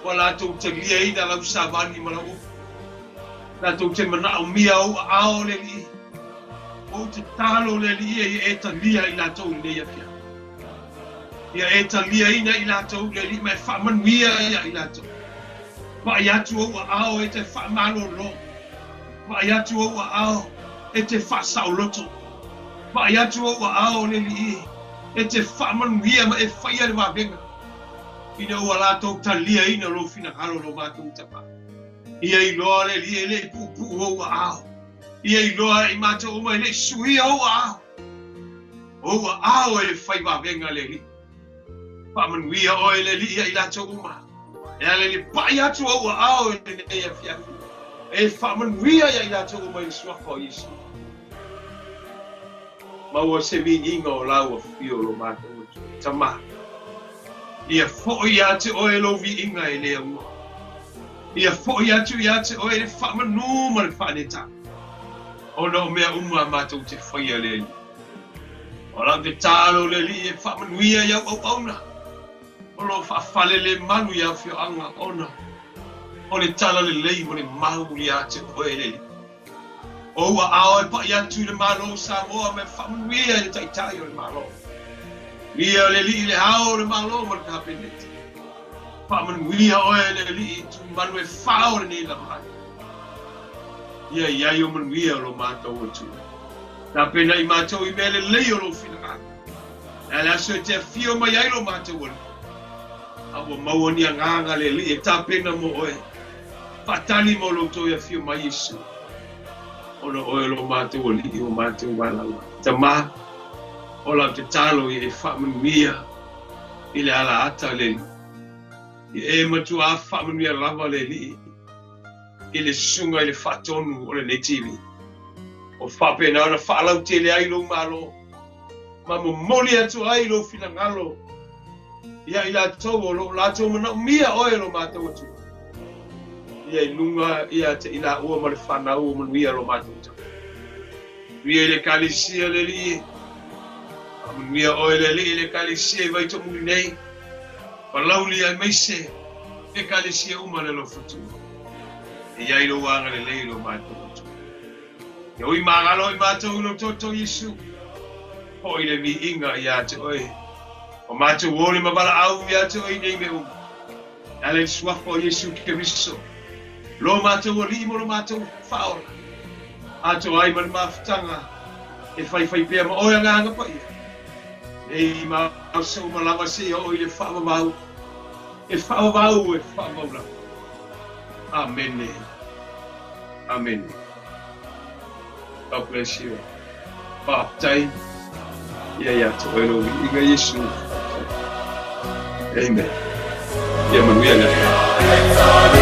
ua latou taliaina lau savali ma lau upu, latou te manaomia ou aao, le Alii. Ua ou tatalo, le Alii e, ia e talia i latou i lenei afiafi. Ia e taliaina i latou, le Alii, ma e faamanuia ia i latou. Vaai atu ou aao e te faamalolo. Vaai atu ou aao e te faasaoloto. Vaai atu ou aao, le Alii, e te faamanuia ma e faia le vavega, ina ua latou taliaina lou finagalo, lo matou Tama. Ia iloa, le Alii, e le i puupuu ou aao. Ia iloa i matou uma e le i suia ou aao. Ou aao e fai vavega, le Alii. Faamanuia oe, le Alii, ia i latou uma. E ala i le pai atu ou aao i lenei afiafi, e faamanuia ia i latou uma i le suafa o Iesu. Maua se viiga o lau afio lo matou Atua. Tama, ia foi ia te oe lou viiga e le aunoa. Ia foi atu ia te oe le faamanu ma le faaneta, ona o mea uma a matou te faia, le Alii. O lau tatalo, le Alii, e faamanuia i au auauna o lo o faafalelemalu i afioaga ona o le talalelei ma le mau ia te oe, le Alii. O ou aao e pai atu i le Malo o Samoa ma e faamanuia i le Taitai o le Malo. Manuia le Alii i le ao o le Malo ma le Kapeneta. Faamanuia oe, le Alii, i tumanu e fao lenei lalolagi. Ia i ai o manuia o lo matou Atua. Tapena i matou i mea lelei o lou finagalo. E a le aso e te afio mai ai lo matou Alii, a ua maua ni agaga le Alii e tapena mo oe. Faatali mo lou toe afio mai, Iesu, ona o oe lo matou Alii o matou valaau ai. Tama, o lau tatalo ia e faamanuia i le ala ata le Alii. Ia e matuā faamanuia lava le Alii i le susuga i le faatonu o lenei TV. O faapena ona faalautele ai lou Malo ma momoli atu ai lou finagalo ia i latou o lo o latou manaomia oe lo matou Atua. Ia i luga ia te i laua ma le fanau o manuia lo matou Tama. Manuia i le Ekalesia, le Alii e. Faamanuia oe, le Alii, i le Ekalesia i Vaitoomuli nei, Palauli aemaise Ekalesia uma le alofa Atua. E i ai lou agalelei i lo matou Atua. E ui magalo i matou i lou toto, Iesu, foi le viiga ia te oe. O matou ole ma valaau ia te oe i nei mea uma. E ala i le suafa o Iesu Keriso, lo matou Alii mo lo matou Faaola, atoa ai ma le mafutaga e faifai pea ma oe Agaga Paia, nei ma aso uma lava seia oo i le faavavau, e faavavau, e faavavau lava. Amene. Amene. God bless you. Faafetai. Ia ia te oe lou viiga, Iesu. Amen. Ia manuia le afiafi.